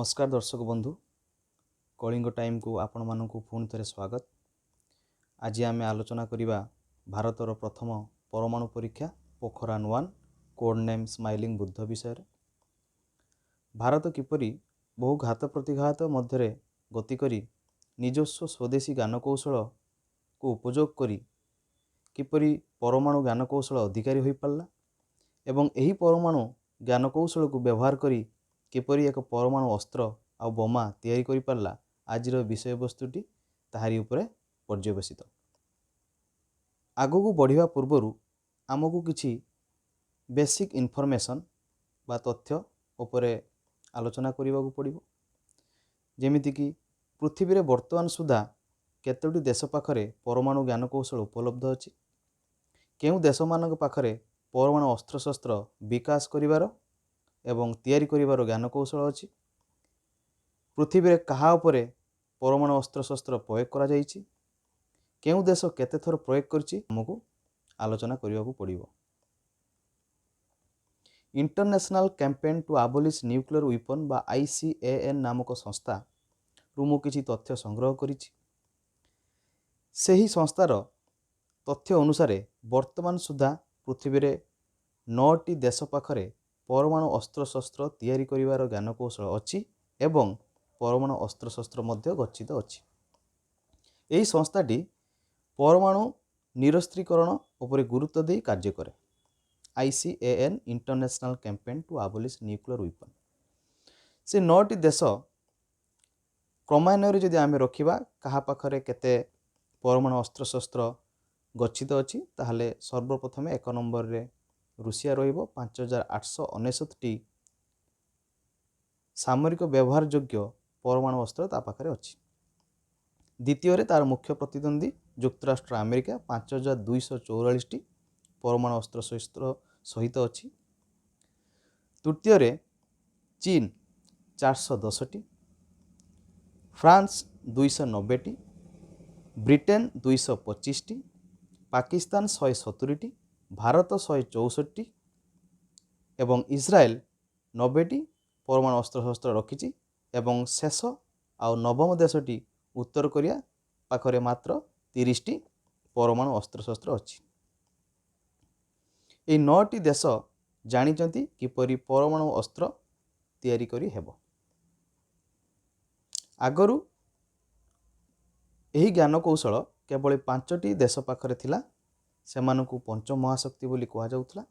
ନମସ୍କାର ଦର୍ଶକ ବନ୍ଧୁ, କଳିଙ୍ଗ ଟାଇମ୍କୁ ଆପଣମାନଙ୍କୁ ପୁଣି ଥରେ ସ୍ୱାଗତ। ଆଜି ଆମେ ଆଲୋଚନା କରିବା ଭାରତର ପ୍ରଥମ ପରମାଣୁ ପରୀକ୍ଷା Pokhran 1, code name smiling Buddha ବିଷୟରେ। ଭାରତ କିପରି ବହୁ ଘାତ ପ୍ରତିଘାତ ମଧ୍ୟରେ ଗତି କରି ନିଜସ୍ୱ ସ୍ୱଦେଶୀ ଜ୍ଞାନକୌଶଳକୁ ଉପଯୋଗ କରି କିପରି ପରମାଣୁ ଜ୍ଞାନକୌଶଳ ଅଧିକାରୀ ହୋଇପାରିଲା ଏବଂ ଏହି ପରମାଣୁ ଜ୍ଞାନକୌଶଳକୁ ବ୍ୟବହାର କରି କିପରି ଏକ ପରମାଣୁ ଅସ୍ତ୍ର ଆଉ ବୋମା ତିଆରି କରିପାରିଲା, ଆଜିର ବିଷୟବସ୍ତୁଟି ତାହାରି ଉପରେ ପର୍ଯ୍ୟବସିତ। ଆଗକୁ ବଢ଼ିବା ପୂର୍ବରୁ ଆମକୁ କିଛି ବେସିକ୍ ଇନଫର୍ମେସନ୍ ବା ତଥ୍ୟ ଉପରେ ଆଲୋଚନା କରିବାକୁ ପଡ଼ିବ, ଯେମିତିକି ପୃଥିବୀରେ ବର୍ତ୍ତମାନ ସୁଦ୍ଧା କେତୋଟି ଦେଶ ପାଖରେ ପରମାଣୁ ଜ୍ଞାନକୌଶଳ ଉପଲବ୍ଧ ଅଛି, କେଉଁ ଦେଶମାନଙ୍କ ପାଖରେ ପରମାଣୁ ଅସ୍ତ୍ରଶସ୍ତ୍ର ବିକାଶ କରିବାର ଏବଂ ତିଆରି କରିବାର ଜ୍ଞାନକୌଶଳ ଅଛି, ପୃଥିବୀରେ କାହା ଉପରେ ପରମାଣୁ ଅସ୍ତ୍ରଶସ୍ତ୍ର ପ୍ରୟୋଗ କରାଯାଇଛି, କେଉଁ ଦେଶ କେତେଥର ପ୍ରୟୋଗ କରିଛି, ଆମକୁ ଆଲୋଚନା କରିବାକୁ ପଡ଼ିବ। International Campaign to Abolish Nuclear Weapon ବା ICAN ନାମକ ସଂସ୍ଥାରୁ ମୁଁ କିଛି ତଥ୍ୟ ସଂଗ୍ରହ କରିଛି। ସେହି ସଂସ୍ଥାର ତଥ୍ୟ ଅନୁସାରେ ବର୍ତ୍ତମାନ ସୁଦ୍ଧା ପୃଥିବୀରେ ନଅଟି ଦେଶ ପାଖରେ ପରମାଣୁ ଅସ୍ତ୍ରଶସ୍ତ୍ର ତିଆରି କରିବାର ଜ୍ଞାନକୌଶଳ ଅଛି ଏବଂ ପରମାଣୁ ଅସ୍ତ୍ରଶସ୍ତ୍ର ମଧ୍ୟ ଗଚ୍ଛିତ ଅଛି। ଏହି ସଂସ୍ଥାଟି ପରମାଣୁ ନିରସ୍ତ୍ରୀକରଣ ଉପରେ ଗୁରୁତ୍ୱ ଦେଇ କାର୍ଯ୍ୟ କରେ। ICAN, International Campaign to Abolish Nuclear Weapon। ସେ ନଅଟି ଦେଶ କ୍ରମାନ୍ୱୟରେ ଯଦି ଆମେ ରଖିବା, କାହା ପାଖରେ କେତେ ପରମାଣୁ ଅସ୍ତ୍ରଶସ୍ତ୍ର ଗଚ୍ଛିତ ଅଛି, ତାହେଲେ ସର୍ବପ୍ରଥମେ ଏକ ନମ୍ବରରେ ରୁଷିଆ ରହିବ। 5899ଟି ସାମରିକ ବ୍ୟବହାର ଯୋଗ୍ୟ ପରମାଣୁ ଅସ୍ତ୍ର ତା ପାଖରେ ଅଛି। ଦ୍ୱିତୀୟରେ ତାର ମୁଖ୍ୟ ପ୍ରତିଦ୍ୱନ୍ଦ୍ୱୀ ଯୁକ୍ତରାଷ୍ଟ୍ର ଆମେରିକା 5244ଟି ପରମାଣୁ ଅସ୍ତ୍ରଶସ୍ତ୍ର ସହିତ ଅଛି। ତୃତୀୟରେ ଚୀନ 410ଟି, ଫ୍ରାନ୍ସ 290ଟି, ବ୍ରିଟେନ 225ଟି, ପାକିସ୍ତାନ 170ଟି, ଭାରତ 164 ଏବଂ ଇସ୍ରାଏଲ 90ଟି ପରମାଣୁ ଅସ୍ତ୍ରଶସ୍ତ୍ର ରଖିଛି ଏବଂ ଶେଷ ଆଉ ନବମ ଦେଶଟି ଉତ୍ତର କୋରିଆ ପାଖରେ ମାତ୍ର 30ଟି ପରମାଣୁ ଅସ୍ତ୍ରଶସ୍ତ୍ର ଅଛି। ଏଇ ନଅଟି ଦେଶ ଜାଣିଛନ୍ତି କିପରି ପରମାଣୁ ଅସ୍ତ୍ର ତିଆରି କରି ହେବ। ଆଗରୁ ଏହି ଜ୍ଞାନକୌଶଳ କେବଳ ପାଞ୍ଚଟି ଦେଶ ପାଖରେ ଥିଲା। ସେମାନଙ୍କୁ ପଞ୍ଚ ମହାଶକ୍ତି ବୋଲି କୁହାଯାଉଥିଲା।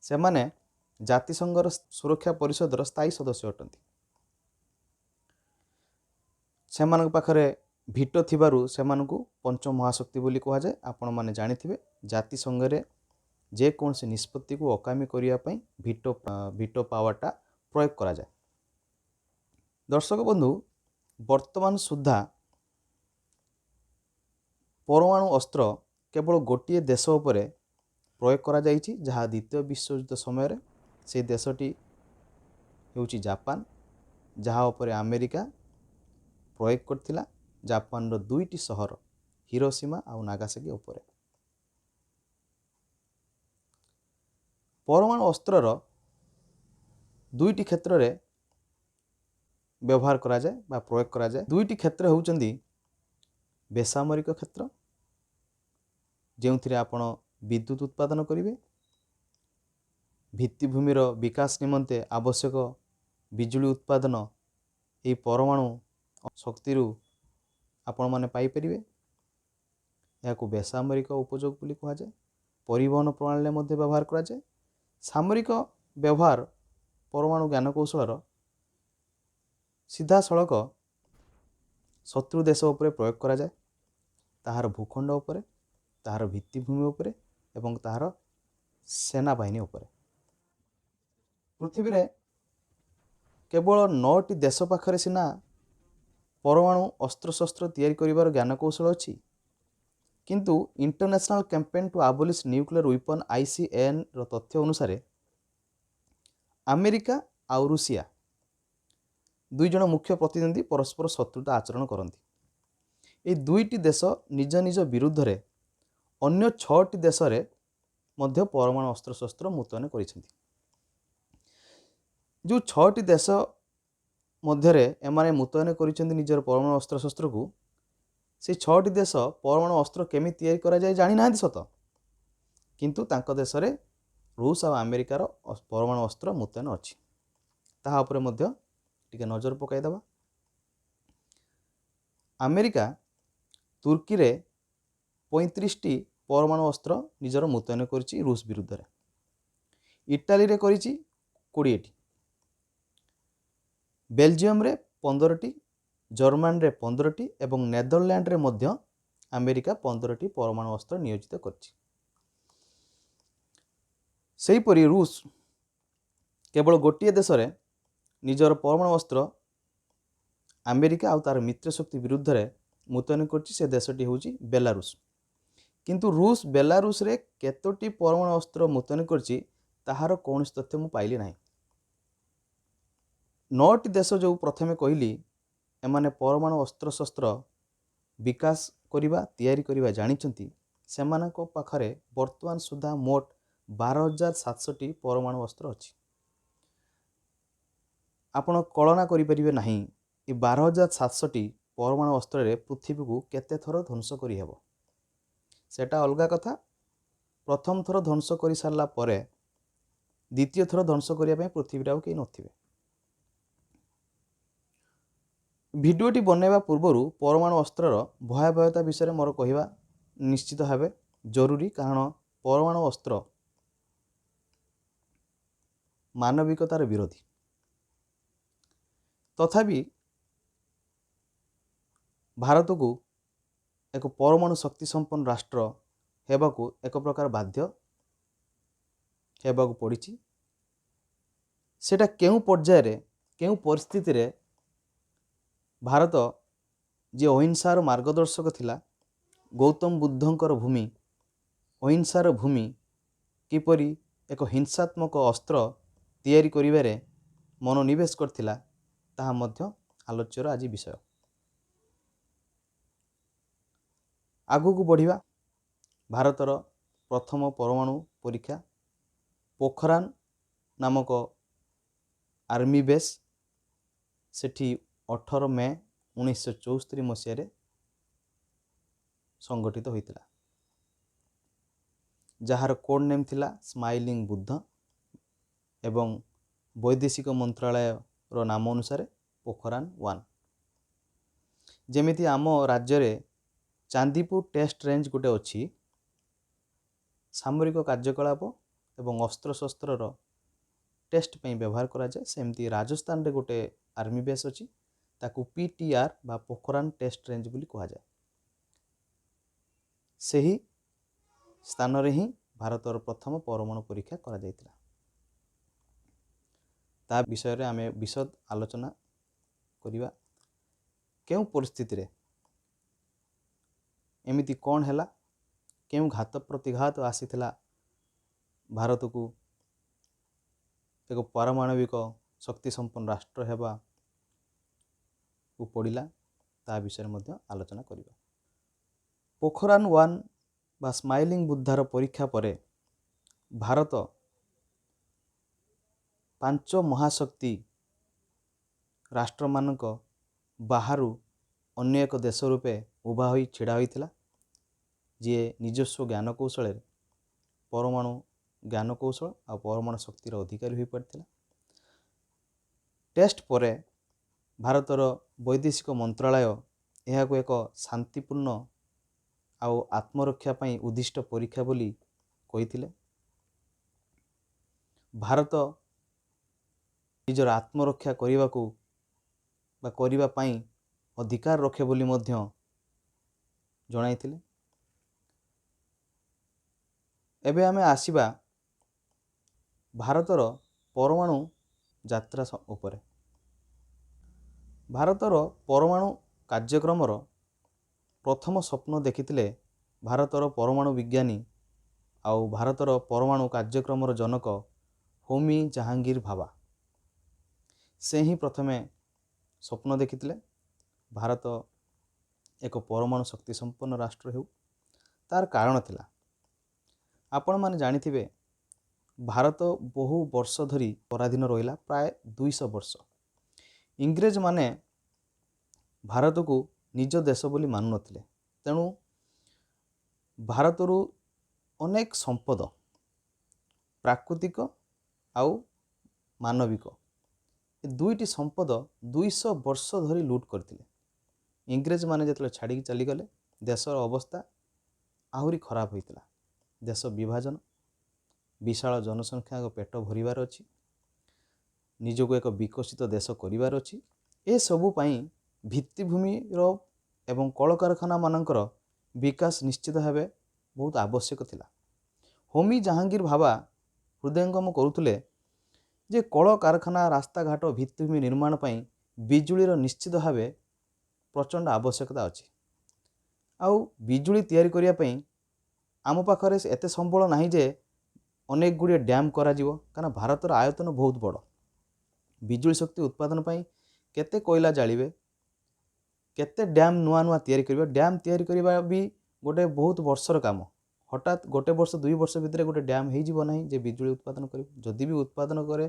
ସେମାନେ ଜାତିସଂଘର ସୁରକ୍ଷା ପରିଷଦର ସ୍ଥାୟୀ ସଦସ୍ୟ ଅଟନ୍ତି। ସେମାନଙ୍କ ପାଖରେ ଭିଟୋ ଥିବାରୁ ସେମାନଙ୍କୁ ପଞ୍ଚ ମହାଶକ୍ତି ବୋଲି କୁହାଯାଏ। ଆପଣମାନେ ଜାଣିଥିବେ, ଜାତିସଂଘରେ ଯେକୌଣସି ନିଷ୍ପତ୍ତିକୁ ଅକାମୀ କରିବା ପାଇଁ ଭିଟୋ ପାୱାରଟା ପ୍ରୟୋଗ କରାଯାଏ। ଦର୍ଶକ ବନ୍ଧୁ, ବର୍ତ୍ତମାନ ସୁଦ୍ଧା ପରମାଣୁ ଅସ୍ତ୍ର କେବଳ ଗୋଟିଏ ଦେଶ ଉପରେ ପ୍ରୟୋଗ କରାଯାଇଛି, ଯାହା ଦ୍ୱିତୀୟ ବିଶ୍ୱଯୁଦ୍ଧ ସମୟରେ। ସେଇ ଦେଶଟି ହେଉଛି ଜାପାନ, ଯାହା ଉପରେ ଆମେରିକା ପ୍ରୟୋଗ କରିଥିଲା ଜାପାନର ଦୁଇଟି ସହର ହିରୋସୀମା ଆଉ ନାଗାସାକି ଉପରେ। ପରମାଣୁ ଅସ୍ତ୍ରର ଦୁଇଟି କ୍ଷେତ୍ରରେ ବ୍ୟବହାର କରାଯାଏ ବା ପ୍ରୟୋଗ କରାଯାଏ। ଦୁଇଟି କ୍ଷେତ୍ର ହେଉଛନ୍ତି ବେସାମରିକ କ୍ଷେତ୍ର, ଯେଉଁଥିରେ ଆପଣ ବିଦ୍ୟୁତ ଉତ୍ପାଦନ କରିବେ, ଭିତ୍ତିଭୂମିର ବିକାଶ ନିମନ୍ତେ ଆବଶ୍ୟକ ବିଜୁଳି ଉତ୍ପାଦନ ଏହି ପରମାଣୁ ଶକ୍ତିରୁ ଆପଣମାନେ ପାଇପାରିବେ। ଏହାକୁ ବେସାମରିକ ଉପଯୋଗ ବୋଲି କୁହାଯାଏ। ପରିବହନ ପ୍ରଣାଳୀରେ ମଧ୍ୟ ବ୍ୟବହାର କରାଯାଏ। ସାମରିକ ବ୍ୟବହାର ପରମାଣୁ ଜ୍ଞାନକୌଶଳର ସିଧାସଳଖ ଶତ୍ରୁ ଦେଶ ଉପରେ ପ୍ରୟୋଗ କରାଯାଏ, ତାହାର ଭୂଖଣ୍ଡ ଉପରେ, ତାହାର ଭିତ୍ତିଭୂମି ଉପରେ ଏବଂ ତାହାର ସେନାବାହିନୀ ଉପରେ। ପୃଥିବୀରେ କେବଳ ନଅଟି ଦେଶ ପାଖରେ ସିନା ପରମାଣୁ ଅସ୍ତ୍ରଶସ୍ତ୍ର ତିଆରି କରିବାର ଜ୍ଞାନକୌଶଳ ଅଛି, କିନ୍ତୁ International Campaign to Abolish Nuclear Weapon, ICANର ତଥ୍ୟ ଅନୁସାରେ ଆମେରିକା ଆଉ ରୁଷିଆ ଦୁଇ ଜଣ ମୁଖ୍ୟ ପ୍ରତିଦ୍ୱନ୍ଦ୍ୱୀ ପରସ୍ପର ଶତ୍ରୁତା ଆଚରଣ କରନ୍ତି। ଏଇ ଦୁଇଟି ଦେଶ ନିଜ ନିଜ ବିରୁଦ୍ଧରେ ଅନ୍ୟ ଛଅଟି ଦେଶରେ ମଧ୍ୟ ପରମାଣୁ ଅସ୍ତ୍ରଶସ୍ତ୍ର ମୁତୟନ କରିଛନ୍ତି। ଯେଉଁ ଛଅଟି ଦେଶ ମଧ୍ୟରେ ଏମାନେ ମୁତୟନ କରିଛନ୍ତି ନିଜର ପରମାଣୁ ଅସ୍ତ୍ରଶସ୍ତ୍ରକୁ, ସେ 6ଟି ଦେଶ ପରମାଣୁ ଅସ୍ତ୍ର କେମିତି ତିଆରି କରାଯାଏ ଜାଣିନାହାନ୍ତି ସତ, କିନ୍ତୁ ତାଙ୍କ ଦେଶରେ ରୁଷ ଆଉ ଆମେରିକାର ପରମାଣୁ ଅସ୍ତ୍ର ମୁତୟନ ଅଛି। ତାହା ଉପରେ ମଧ୍ୟ ଟିକେ ନଜର ପକାଇଦେବା। ଆମେରିକା ତୁର୍କୀରେ 35ଟି ପରମାଣୁ ଅସ୍ତ୍ର ନିଜର ମୁତୟନ କରିଛି ରୁଷ ବିରୁଦ୍ଧରେ। ଇଟାଲୀରେ କରିଛି 20ଟି, ବେଲଜିୟମରେ 15ଟି, ଜର୍ମାନୀରେ 15ଟି ଏବଂ ନେଦରଲ୍ୟାଣ୍ଡରେ ମଧ୍ୟ ଆମେରିକା 15ଟି ପରମାଣୁ ଅସ୍ତ୍ର ନିୟୋଜିତ କରିଛି। ସେହିପରି ରୁଷ କେବଳ ଗୋଟିଏ ଦେଶରେ ନିଜର ପରମାଣୁ ଅସ୍ତ୍ର ଆମେରିକା ଆଉ ତା'ର ମିତ୍ର ଶକ୍ତି ବିରୁଦ୍ଧରେ ମୁତୟନ କରିଛି, ସେ ଦେଶଟି ହେଉଛି ବେଲାରୁଷ। କିନ୍ତୁ ରୁଷ ବେଲାରୁଷରେ କେତୋଟି ପରମାଣୁ ଅସ୍ତ୍ର ମୁତୟନ କରିଛି ତାହାର କୌଣସି ତଥ୍ୟ ମୁଁ ପାଇଲି ନାହିଁ। 9ଟି ଦେଶ ଯେଉଁ ପ୍ରଥମେ କହିଲି, ଏମାନେ ପରମାଣୁ ଅସ୍ତ୍ରଶସ୍ତ୍ର ବିକାଶ କରିବା, ତିଆରି କରିବା ଜାଣିଛନ୍ତି। ସେମାନଙ୍କ ପାଖରେ ବର୍ତ୍ତମାନ ସୁଦ୍ଧା ମୋଟ 12,700ଟି ପରମାଣୁ ଅସ୍ତ୍ର ଅଛି। ଆପଣ କଳନା କରିପାରିବେ ନାହିଁ ଏ 12,700ଟି ପରମାଣୁ ଅସ୍ତ୍ରରେ ପୃଥିବୀକୁ କେତେ ଥର ଧ୍ୱଂସ କରିହେବ। ସେଟା ଅଲଗା କଥା। ପ୍ରଥମ ଥର ଧ୍ୱଂସ କରିସାରିଲା ପରେ ଦ୍ୱିତୀୟ ଥର ଧ୍ୱଂସ କରିବା ପାଇଁ ପୃଥିବୀରେ ଆଉ କେହି ନଥିବେ। ଭିଡ଼ିଓଟି ବନାଇବା ପୂର୍ବରୁ ପରମାଣୁ ଅସ୍ତ୍ରର ଭୟାବହତା ବିଷୟରେ ମୋର କହିବା ନିଶ୍ଚିତ ଭାବେ ଜରୁରୀ, କାରଣ ପରମାଣୁ ଅସ୍ତ୍ର ମାନବିକତାର ବିରୋଧୀ। ତଥାପି ଭାରତକୁ ଏକ ପରମାଣୁ ଶକ୍ତି ସମ୍ପନ୍ନ ରାଷ୍ଟ୍ର ହେବାକୁ ଏକ ପ୍ରକାର ବାଧ୍ୟ ହେବାକୁ ପଡ଼ିଛି। ସେଇଟା କେଉଁ ପର୍ଯ୍ୟାୟରେ, କେଉଁ ପରିସ୍ଥିତିରେ ଭାରତ, ଯିଏ ଅହିଂସାର ମାର୍ଗଦର୍ଶକ ଥିଲା, ଗୌତମ ବୁଦ୍ଧଙ୍କର ଭୂମି, ଅହିଂସାର ଭୂମି, କିପରି ଏକ ହିଂସାତ୍ମକ ଅସ୍ତ୍ର ତିଆରି କରିବାରେ ମନୋନିବେଶ କରିଥିଲା, ତାହା ମଧ୍ୟ ଆଲୋଚ୍ୟର ଆଜି ବିଷୟ। ଆଗକୁ ବଢ଼ିବା। ଭାରତର ପ୍ରଥମ ପରମାଣୁ ପରୀକ୍ଷା ପୋଖରାନ ନାମକ ଆର୍ମି ବେସ୍, ସେଠି 18 ମେ 1974 ମସିହାରେ ସଂଗଠିତ ହୋଇଥିଲା, ଯାହାର କୋଡ଼୍ ନେମ୍ ଥିଲା ସ୍ମାଇଲିଂ ବୁଦ୍ଧ ଏବଂ ବୈଦେଶିକ ମନ୍ତ୍ରାଳୟର ନାମ ଅନୁସାରେ ପୋଖରାନ 1। ଯେମିତି ଆମ ରାଜ୍ୟରେ ଚାନ୍ଦିପୁର ଟେଷ୍ଟ ରେଞ୍ଜ ଗୋଟେ ଅଛି, ସାମରିକ କାର୍ଯ୍ୟକଳାପ ଏବଂ ଅସ୍ତ୍ରଶସ୍ତ୍ରର ଟେଷ୍ଟ ପାଇଁ ବ୍ୟବହାର କରାଯାଏ, ସେମିତି ରାଜସ୍ଥାନରେ ଗୋଟେ ଆର୍ମି ବେସ୍ ଅଛି, ତାକୁ PTR ବା ପୋଖରାନ ଟେଷ୍ଟ ରେଞ୍ଜ ବୋଲି କୁହାଯାଏ। ସେହି ସ୍ଥାନରେ ହିଁ ଭାରତର ପ୍ରଥମ ପରମାଣୁ ପରୀକ୍ଷା କରାଯାଇଥିଲା। ତା ବିଷୟରେ ଆମେ ବିଶଦ ଆଲୋଚନା କରିବା। କେଉଁ ପରିସ୍ଥିତିରେ ଏମିତି କ'ଣ ହେଲା, କେଉଁ ଘାତ ପ୍ରତିଘାତ ଆସିଥିଲା ଭାରତକୁ ଏକ ପାରମାଣବିକ ଶକ୍ତି ସମ୍ପନ୍ନ ରାଷ୍ଟ୍ର ହେବାକୁ ପଡ଼ିଲା, ତା ବିଷୟରେ ମଧ୍ୟ ଆଲୋଚନା କରିବା। ପୋଖରାନ 1 ବା ସ୍ମାଇଲିଂ ବୁଦ୍ଧାର ପରୀକ୍ଷା ପରେ ଭାରତ 5 ମହାଶକ୍ତି ରାଷ୍ଟ୍ରମାନଙ୍କ ବାହାରୁ ଅନ୍ୟ ଏକ ଦେଶ ରୂପେ ଉଭା ହୋଇ ଛିଡ଼ା ହୋଇଥିଲା, ଯିଏ ନିଜସ୍ୱ ଜ୍ଞାନକୌଶଳରେ ପରମାଣୁ ଜ୍ଞାନକୌଶଳ ଆଉ ପରମାଣୁ ଶକ୍ତିର ଅଧିକାରୀ ହୋଇପାରିଥିଲା। ଟେଷ୍ଟ ପରେ ଭାରତର ବୈଦେଶିକ ମନ୍ତ୍ରାଳୟ ଏହାକୁ ଏକ ଶାନ୍ତିପୂର୍ଣ୍ଣ ଆଉ ଆତ୍ମରକ୍ଷା ପାଇଁ ଉଦ୍ଦିଷ୍ଟ ପରୀକ୍ଷା ବୋଲି କହିଥିଲେ। ଭାରତ ନିଜର ଆତ୍ମରକ୍ଷା କରିବାକୁ ବା କରିବା ପାଇଁ ଅଧିକାର ରଖେ ବୋଲି ମଧ୍ୟ ଜଣାଇଥିଲେ। ଏବେ ଆମେ ଆସିବା ଭାରତର ପରମାଣୁ ଯାତ୍ରା ଉପରେ। ଭାରତର ପରମାଣୁ କାର୍ଯ୍ୟକ୍ରମର ପ୍ରଥମ ସ୍ୱପ୍ନ ଦେଖିଥିଲେ ଭାରତର ପରମାଣୁ ବିଜ୍ଞାନୀ ଆଉ ଭାରତର ପରମାଣୁ କାର୍ଯ୍ୟକ୍ରମର ଜନକ ହୋମି ଜାହାଙ୍ଗୀର ଭାବା। ସେ ହିଁ ପ୍ରଥମେ ସ୍ୱପ୍ନ ଦେଖିଥିଲେ ଭାରତ ଏକ ପରମାଣୁ ଶକ୍ତି ସମ୍ପନ୍ନ ରାଷ୍ଟ୍ର ହେଉ। ତାର କାରଣ ଥିଲା, ଆପଣମାନେ ଜାଣିଥିବେ ଭାରତ ବହୁ ବର୍ଷ ଧରି ପରାଧୀନ ରହିଲା, ପ୍ରାୟ 200 ବର୍ଷ। ଇଂରେଜମାନେ ଭାରତକୁ ନିଜ ଦେଶ ବୋଲି ମାନୁନଥିଲେ। ତେଣୁ ଭାରତରୁ ଅନେକ ସମ୍ପଦ, ପ୍ରାକୃତିକ ଆଉ ମାନବିକ, ଏ ଦୁଇଟି ସମ୍ପଦ 200 ବର୍ଷ ଧରି ଲୁଟ୍ କରିଥିଲେ। ଇଂରେଜମାନେ ଯେତେବେଳେ ଛାଡ଼ିକି ଚାଲିଗଲେ, ଦେଶର ଅବସ୍ଥା ଆହୁରି ଖରାପ ହୋଇଥିଲା। ଦେଶ ବିଭାଜନ, ବିଶାଳ ଜନସଂଖ୍ୟାଙ୍କ ପେଟ ଭରିବାର ଅଛି, ନିଜକୁ ଏକ ବିକଶିତ ଦେଶ କରିବାର ଅଛି। ଏସବୁ ପାଇଁ ଭିତ୍ତିଭୂମିର ଏବଂ କଳକାରଖାନାମାନଙ୍କର ବିକାଶ ନିଶ୍ଚିତ ଭାବେ ବହୁତ ଆବଶ୍ୟକ ଥିଲା। ହୋମି ଜାହାଙ୍ଗୀର ଭାବା ହୃଦୟଙ୍ଗମ କରୁଥିଲେ ଯେ କଳକାରଖାନା, ରାସ୍ତାଘାଟ, ଭିତ୍ତିଭୂମି ନିର୍ମାଣ ପାଇଁ ବିଜୁଳିର ନିଶ୍ଚିତ ଭାବେ ପ୍ରଚଣ୍ଡ ଆବଶ୍ୟକତା ଅଛି। ଆଉ ବିଜୁଳି ତିଆରି କରିବା ପାଇଁ ଆମ ପାଖରେ ଏତେ ସମ୍ବଳ ନାହିଁ ଯେ ଅନେକ ଗୁଡ଼ିଏ ଡ୍ୟାମ୍ କରାଯିବ, କାରଣ ଭାରତର ଆୟତନ ବହୁତ ବଡ଼। ବିଜୁଳି ଶକ୍ତି ଉତ୍ପାଦନ ପାଇଁ କେତେ କୋଇଲା ଜାଳିବେ, କେତେ ଡ୍ୟାମ୍ ନୂଆ ନୂଆ ତିଆରି କରିବେ? ଡ୍ୟାମ୍ ତିଆରି କରିବା ବି ଗୋଟେ ବହୁତ ବର୍ଷର କାମ। ହଠାତ୍ ଗୋଟେ ବର୍ଷ 2 ବର୍ଷ ଭିତରେ ଗୋଟେ ଡ୍ୟାମ୍ ହେଇଯିବ ନାହିଁ ଯେ ବିଜୁଳି ଉତ୍ପାଦନ କରିବ। ଯଦି ବି ଉତ୍ପାଦନ କରେ,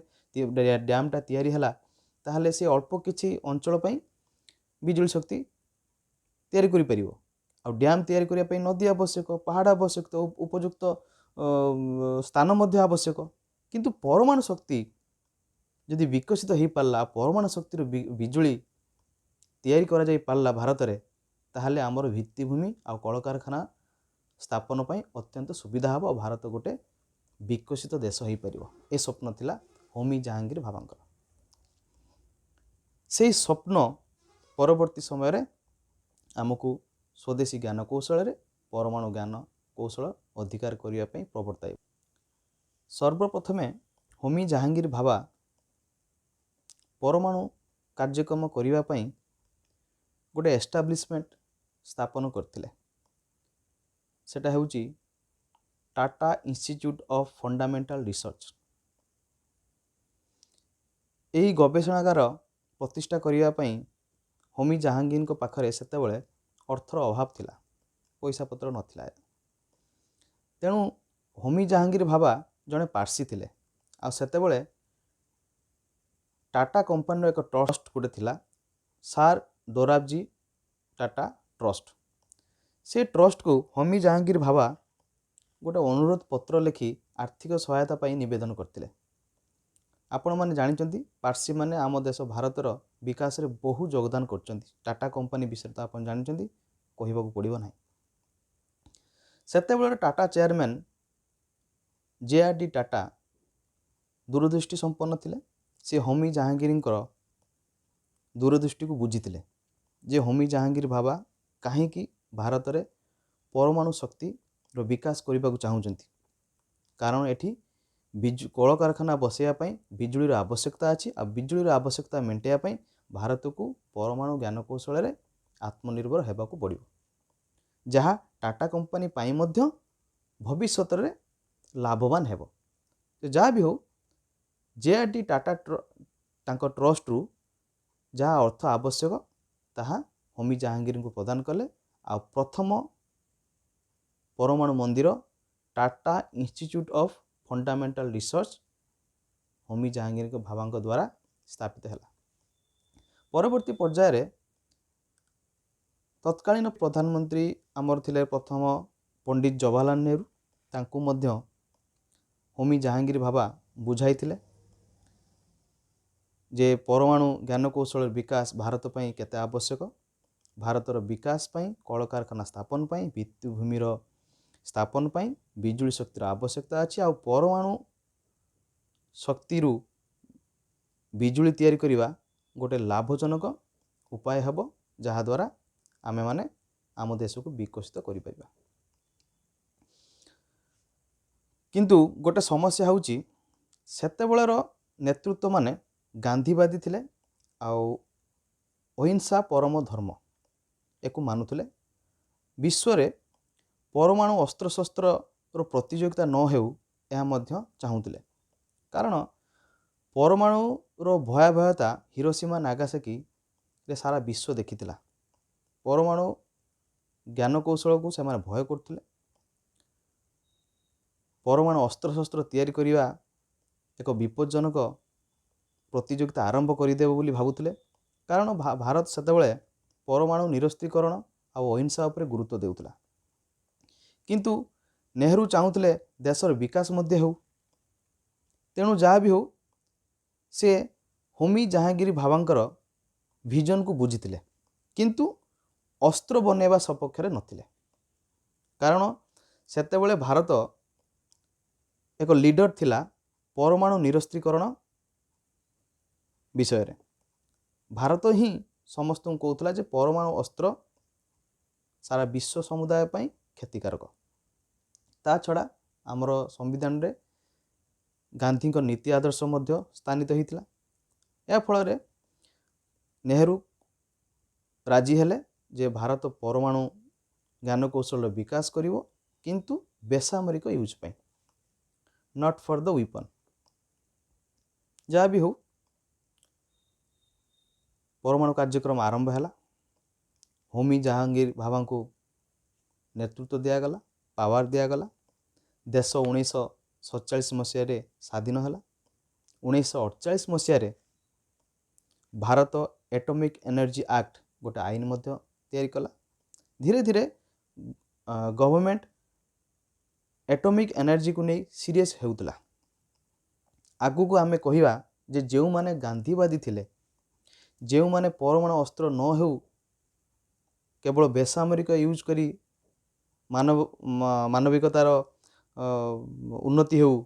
ଡ୍ୟାମ୍ଟା ତିଆରି ହେଲା, ତାହେଲେ ସେ ଅଳ୍ପ କିଛି ଅଞ୍ଚଳ ପାଇଁ ବିଜୁଳି ଶକ୍ତି ତିଆରି କରିପାରିବ। ଆଉ ଡ୍ୟାମ୍ ତିଆରି କରିବା ପାଇଁ ନଦୀ ଆବଶ୍ୟକ, ପାହାଡ଼ ଆବଶ୍ୟକ, ଉପଯୁକ୍ତ ସ୍ଥାନ ମଧ୍ୟ ଆବଶ୍ୟକ। କିନ୍ତୁ ପରମାଣୁ ଶକ୍ତି ଯଦି ବିକଶିତ ହେଇପାରିଲା, ପରମାଣୁ ଶକ୍ତିରୁ ବିଜୁଳି ତିଆରି କରାଯାଇ ପାରିଲା ଭାରତରେ, ତାହେଲେ ଆମର ଭିତ୍ତିଭୂମି ଆଉ କଳକାରଖାନା ସ୍ଥାପନ ପାଇଁ ଅତ୍ୟନ୍ତ ସୁବିଧା ହେବ ଆଉ ଭାରତ ଗୋଟେ ବିକଶିତ ଦେଶ ହେଇପାରିବ। ଏ ସ୍ୱପ୍ନ ଥିଲା ହୋମି ଜାହାଙ୍ଗୀର ଭାବାଙ୍କର। ସେଇ ସ୍ୱପ୍ନ ପରବର୍ତ୍ତୀ ସମୟରେ ଆମକୁ ସ୍ୱଦେଶୀ ଜ୍ଞାନକୌଶଳରେ ପରମାଣୁ ଜ୍ଞାନ କୌଶଳ ଅଧିକାର କରିବା ପାଇଁ ପ୍ରବର୍ତ୍ତାଇବ। ସର୍ବପ୍ରଥମେ ହୋମି ଜାହାଙ୍ଗୀର ଭାବା ପରମାଣୁ କାର୍ଯ୍ୟକ୍ରମ କରିବା ପାଇଁ ଗୋଟେ ଏଷ୍ଟାବ୍ଲିଶମେଣ୍ଟ ସ୍ଥାପନ କରିଥିଲେ। ସେଟା ହେଉଛି Tata institute of fundamental research. ଏହି ଗବେଷଣାଗାର ପ୍ରତିଷ୍ଠା କରିବା ପାଇଁ ହୋମି ଜାହାଙ୍ଗୀରଙ୍କ ପାଖରେ ସେତେବେଳେ ଅର୍ଥର ଅଭାବ ଥିଲା, ପଇସା ପତ୍ର ନଥିଲା। ତେଣୁ ହୋମି ଜାହାଙ୍ଗୀର ଭାବା ଜଣେ ପାର୍ସୀ ଥିଲେ, ଆଉ ସେତେବେଳେ ଟାଟା କମ୍ପାନୀର ଏକ ଟ୍ରଷ୍ଟ ଗୋଟେ ଥିଲା, ସାର୍ ଦୋରାବଜୀ ଟାଟା ଟ୍ରଷ୍ଟ। ସେ ଟ୍ରଷ୍ଟକୁ ହୋମି ଜାହାଙ୍ଗୀର ଭାବା ଗୋଟେ ଅନୁରୋଧ ପତ୍ର ଲେଖି ଆର୍ଥିକ ସହାୟତା ପାଇଁ ନିବେଦନ କରିଥିଲେ। ଆପଣମାନେ ଜାଣିଛନ୍ତି, ପାର୍ସୀମାନେ ଆମ ଦେଶ ଭାରତର ବିକାଶରେ ବହୁ ଯୋଗଦାନ କରିଛନ୍ତି। ଟାଟା କମ୍ପାନୀ ବିଷୟରେ ତ ଆପଣ ଜାଣିଛନ୍ତି, କହିବାକୁ ପଡ଼ିବ ନାହିଁ। ସେତେବେଳେ ଟାଟା ଚେୟାରମ୍ୟାନ୍ ଜେ.ଆର୍.ଡି. ଟାଟା ଦୂରଦୃଷ୍ଟି ସମ୍ପନ୍ନ ଥିଲେ। ସେ ହୋମି ଜାହାଙ୍ଗୀରଙ୍କର ଦୂରଦୃଷ୍ଟିକୁ ବୁଝିଥିଲେ ଯେ ହୋମି ଜାହାଙ୍ଗୀର ଭାବା କାହିଁକି ଭାରତରେ ପରମାଣୁ ଶକ୍ତିର ବିକାଶ କରିବାକୁ ଚାହୁଁଛନ୍ତି, କାରଣ ଏଠି ବିଜୁ କଳକାରଖାନା ବସାଇବା ପାଇଁ ବିଜୁଳିର ଆବଶ୍ୟକତା ଅଛି, ଆଉ ବିଜୁଳିର ଆବଶ୍ୟକତା ମେଣ୍ଟାଇବା ପାଇଁ ଭାରତକୁ ପରମାଣୁ ଜ୍ଞାନକୌଶଳରେ ଆତ୍ମନିର୍ଭର ହେବାକୁ ପଡ଼ିବ, ଯାହା ଟାଟା କମ୍ପାନୀ ପାଇଁ ମଧ୍ୟ ଭବିଷ୍ୟତରେ ଲାଭବାନ ହେବ। ଯାହା ବି ହେଉ, ଜେ.ଆର୍.ଡି. ଟାଟା ତାଙ୍କ ଟ୍ରଷ୍ଟରୁ ଯାହା ଅର୍ଥ ଆବଶ୍ୟକ ତାହା ହୋମି ଜାହାଙ୍ଗୀରଙ୍କୁ ପ୍ରଦାନ କଲେ, ଆଉ ପ୍ରଥମ ପରମାଣୁ ମନ୍ଦିର Tata institute of fundamental research Homi ଜାହାଙ୍ଗୀରଙ୍କ ଭାବାଙ୍କ ଦ୍ୱାରା ସ୍ଥାପିତ ହେଲା। ପରବର୍ତ୍ତୀ ପର୍ଯ୍ୟାୟରେ ତତ୍କାଳୀନ ପ୍ରଧାନମନ୍ତ୍ରୀ ଆମର ଥିଲେ ପ୍ରଥମ ପଣ୍ଡିତ ଜବାହରଲାଲ ନେହେରୁ, ତାଙ୍କୁ ମଧ୍ୟ ହୋମି ଜାହାଙ୍ଗୀର ଭାବା ବୁଝାଇଥିଲେ ଯେ ପରମାଣୁ ଜ୍ଞାନକୌଶଳର ବିକାଶ ଭାରତ ପାଇଁ କେତେ ଆବଶ୍ୟକ। ଭାରତର ବିକାଶ ପାଇଁ, କଳକାରଖାନା ସ୍ଥାପନ ପାଇଁ, ଭିତ୍ତିଭୂମିର ସ୍ଥାପନ ପାଇଁ ବିଜୁଳି ଶକ୍ତିର ଆବଶ୍ୟକତା ଅଛି, ଆଉ ପରମାଣୁ ଶକ୍ତିରୁ ବିଜୁଳି ତିଆରି କରିବା ଗୋଟେ ଲାଭଜନକ ଉପାୟ ହେବ, ଯାହାଦ୍ୱାରା ଆମେମାନେ ଆମ ଦେଶକୁ ବିକଶିତ କରିପାରିବା। କିନ୍ତୁ ଗୋଟେ ସମସ୍ୟା ହେଉଛି, ସେତେବେଳର ନେତୃତ୍ୱମାନେ ଗାନ୍ଧୀବାଦୀ ଥିଲେ ଆଉ ଅହିଂସା ପରମ ଧର୍ମ ୟାକୁ ମାନୁଥିଲେ। ବିଶ୍ୱରେ ପରମାଣୁ ଅସ୍ତ୍ରଶସ୍ତ୍ରର ପ୍ରତିଯୋଗିତା ନ ହେଉ ଏହା ମଧ୍ୟ ଚାହୁଁଥିଲେ, କାରଣ ପରମାଣୁର ଭୟାବହତା ହିରୋସୀମା ନାଗାସାକିରେ ସାରା ବିଶ୍ୱ ଦେଖିଥିଲା। ପରମାଣୁ ଜ୍ଞାନକୌଶଳକୁ ସେମାନେ ଭୟ କରୁଥିଲେ। ପରମାଣୁ ଅସ୍ତ୍ରଶସ୍ତ୍ର ତିଆରି କରିବା ଏକ ବିପଜ୍ଜନକ ପ୍ରତିଯୋଗିତା ଆରମ୍ଭ କରିଦେବ ବୋଲି ଭାବୁଥିଲେ। କାରଣ ଭାରତ ସେତେବେଳେ ପରମାଣୁ ନିରସ୍ତ୍ରୀକରଣ ଆଉ ଅହିଂସା ଉପରେ ଗୁରୁତ୍ୱ ଦେଉଥିଲା। କିନ୍ତୁ ନେହେରୁ ଚାହୁଁଥିଲେ ଦେଶର ବିକାଶ ମଧ୍ୟ ହେଉ। ତେଣୁ ଯାହା ବି ହେଉ, ସେ ହୋମି ଜାହାଙ୍ଗୀର ଭାବାଙ୍କର ଭିଜନକୁ ବୁଝିଥିଲେ, କିନ୍ତୁ ଅସ୍ତ୍ର ବନେଇବା ସପକ୍ଷରେ ନଥିଲେ। କାରଣ ସେତେବେଳେ ଭାରତ ଏକ ଲିଡର ଥିଲା ପରମାଣୁ ନିରସ୍ତ୍ରୀକରଣ ବିଷୟରେ। ଭାରତ ହିଁ ସମସ୍ତଙ୍କୁ କହୁଥିଲା ଯେ ପରମାଣୁ ଅସ୍ତ୍ର ସାରା ବିଶ୍ୱ ସମୁଦାୟ ପାଇଁ କ୍ଷତିକାରକ। ତା ଛଡ଼ା ଆମର ସମ୍ବିଧାନରେ ଗାନ୍ଧୀଙ୍କ ନୀତି ଆଦର୍ଶ ମଧ୍ୟ ସ୍ଥାନିତ ହୋଇଥିଲା। ଏହା ଫଳରେ ନେହେରୁ ରାଜି ହେଲେ ଯେ ଭାରତ ପରମାଣୁ ଜ୍ଞାନକୌଶଳର ବିକାଶ କରିବ, କିନ୍ତୁ ବେସାମରିକ ୟୁଜ୍ ପାଇଁ, not for the weapon. ଯାହା ବି ହେଉ, ପରମାଣୁ କାର୍ଯ୍ୟକ୍ରମ ଆରମ୍ଭ ହେଲା। ହୋମି ଜାହାଙ୍ଗୀର ଭାବାଙ୍କୁ ନେତୃତ୍ୱ ଦିଆଗଲା, ପାୱାର ଦିଆଗଲା। ଦେଶ 1947 ମସିହାରେ ସ୍ୱାଧୀନ ହେଲା। 1948 ମସିହାରେ ଭାରତ ଏଟମିକ୍ ଏନର୍ଜି ଆକ୍ଟ ଗୋଟେ ଆଇନ ମଧ୍ୟ ତିଆରି କଲା। ଧୀରେ ଧୀରେ ଗଭର୍ଣ୍ଣମେଣ୍ଟ ଏଟମିକ୍ ଏନର୍ଜିକୁ ନେଇ ସିରିୟସ୍ ହେଉଥିଲା। ଆଗକୁ ଆମେ କହିବା ଯେ ଯେଉଁମାନେ ଗାନ୍ଧୀବାଦୀ ଥିଲେ, ଯେଉଁମାନେ ପରମାଣୁ ଅସ୍ତ୍ର ନ ହେଉ, କେବଳ ବେସାମରିକ ୟୁଜ୍ କରି ମାନବିକତାର ଉନ୍ନତି ହେଉ,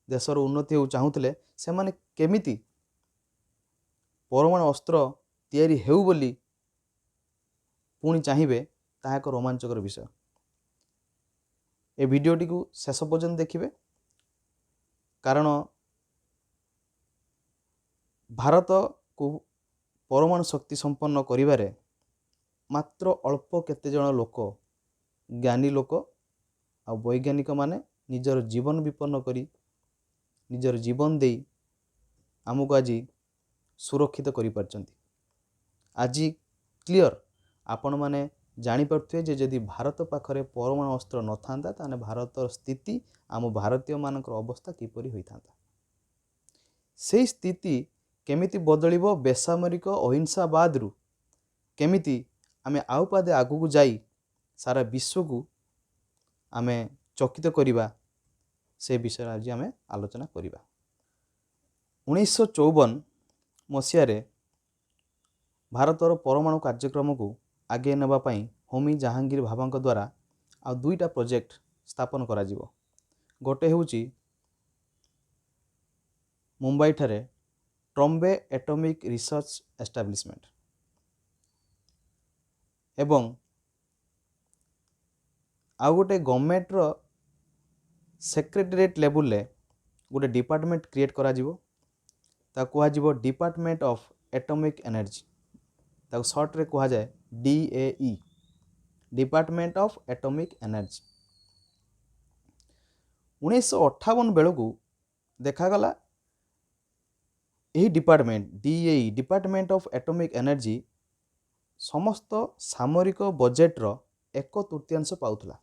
ଦେଶର ଉନ୍ନତି ହେଉ ଚାହୁଁଥିଲେ, ସେମାନେ କେମିତି ପରମାଣୁ ଅସ୍ତ୍ର ତିଆରି ହେଉ ବୋଲି ପୁଣି ଚାହିଁବେ, ତାହା ଏକ ରୋମାଞ୍ଚକର ବିଷୟ। ଏ ଭିଡ଼ିଓଟିକୁ ଶେଷ ପର୍ଯ୍ୟନ୍ତ ଦେଖିବେ, କାରଣ ଭାରତକୁ ପରମାଣୁ ଶକ୍ତି ସମ୍ପନ୍ନ କରିବାରେ ମାତ୍ର ଅଳ୍ପ କେତେଜଣ ଲୋକ, ଜ୍ଞାନୀ ଲୋକ ଆଉ ବୈଜ୍ଞାନିକମାନେ ନିଜର ଜୀବନ ବିପନ୍ନ କରି, ନିଜର ଜୀବନ ଦେଇ ଆମକୁ ଆଜି ସୁରକ୍ଷିତ କରିପାରିଛନ୍ତି। ଆଜି କ୍ଲିଅର ଆପଣମାନେ ଜାଣିପାରୁଥିବେ ଯେ ଯଦି ଭାରତ ପାଖରେ ପରମାଣୁ ଅସ୍ତ୍ର ନଥାନ୍ତା, ତାହେଲେ ଭାରତର ସ୍ଥିତି, ଆମ ଭାରତୀୟମାନଙ୍କର ଅବସ୍ଥା କିପରି ହୋଇଥାନ୍ତା। ସେଇ ସ୍ଥିତି କେମିତି ବଦଳିବ, ବେସାମରିକ ଅହିଂସାବାଦରୁ କେମିତି ଆମେ ଆଉ ପାଦେ ଆଗକୁ ଯାଇ ସାରା ବିଶ୍ୱକୁ ଆମେ ଚକିତ କରିବା, ସେ ବିଷୟରେ ଆଜି ଆମେ ଆଲୋଚନା କରିବା। 1954 ମସିହାରେ ଭାରତର ପରମାଣୁ କାର୍ଯ୍ୟକ୍ରମକୁ ଆଗେଇ ନେବା ପାଇଁ ହୋମି ଜାହାଙ୍ଗୀର ଭାବାଙ୍କ ଦ୍ୱାରା ଆଉ ଦୁଇଟା ପ୍ରୋଜେକ୍ଟ ସ୍ଥାପନ କରାଯିବ। ଗୋଟେ ହେଉଛି ମୁମ୍ବାଇଠାରେ ଟ୍ରମ୍ବେ ଏଟମିକ୍ ରିସର୍ଚ୍ଚ ଏଷ୍ଟାବ୍ଲିଶମେଣ୍ଟ ଏବଂ ଆଉ ଗୋଟେ ଗଭର୍ଣ୍ଣମେଣ୍ଟର ସେକ୍ରେଟେରିଏଟ୍ ଲେବୁଲରେ ଗୋଟେ ଡିପାର୍ଟମେଣ୍ଟ କ୍ରିଏଟ୍ କରାଯିବ। ତାକୁ କୁହାଯିବ ଡିପାର୍ଟମେଣ୍ଟ ଅଫ୍ ଏଟମିକ୍ ଏନର୍ଜି। ତାକୁ ସର୍ଟରେ କୁହାଯାଏ DAE, department of atomic energy. 1958 ବେଳକୁ ଦେଖାଗଲା ଏହି department DAE, department of atomic energy, ସମସ୍ତ ସାମରିକ ବଜେଟ୍ର 1/3 ପାଉଥିଲା।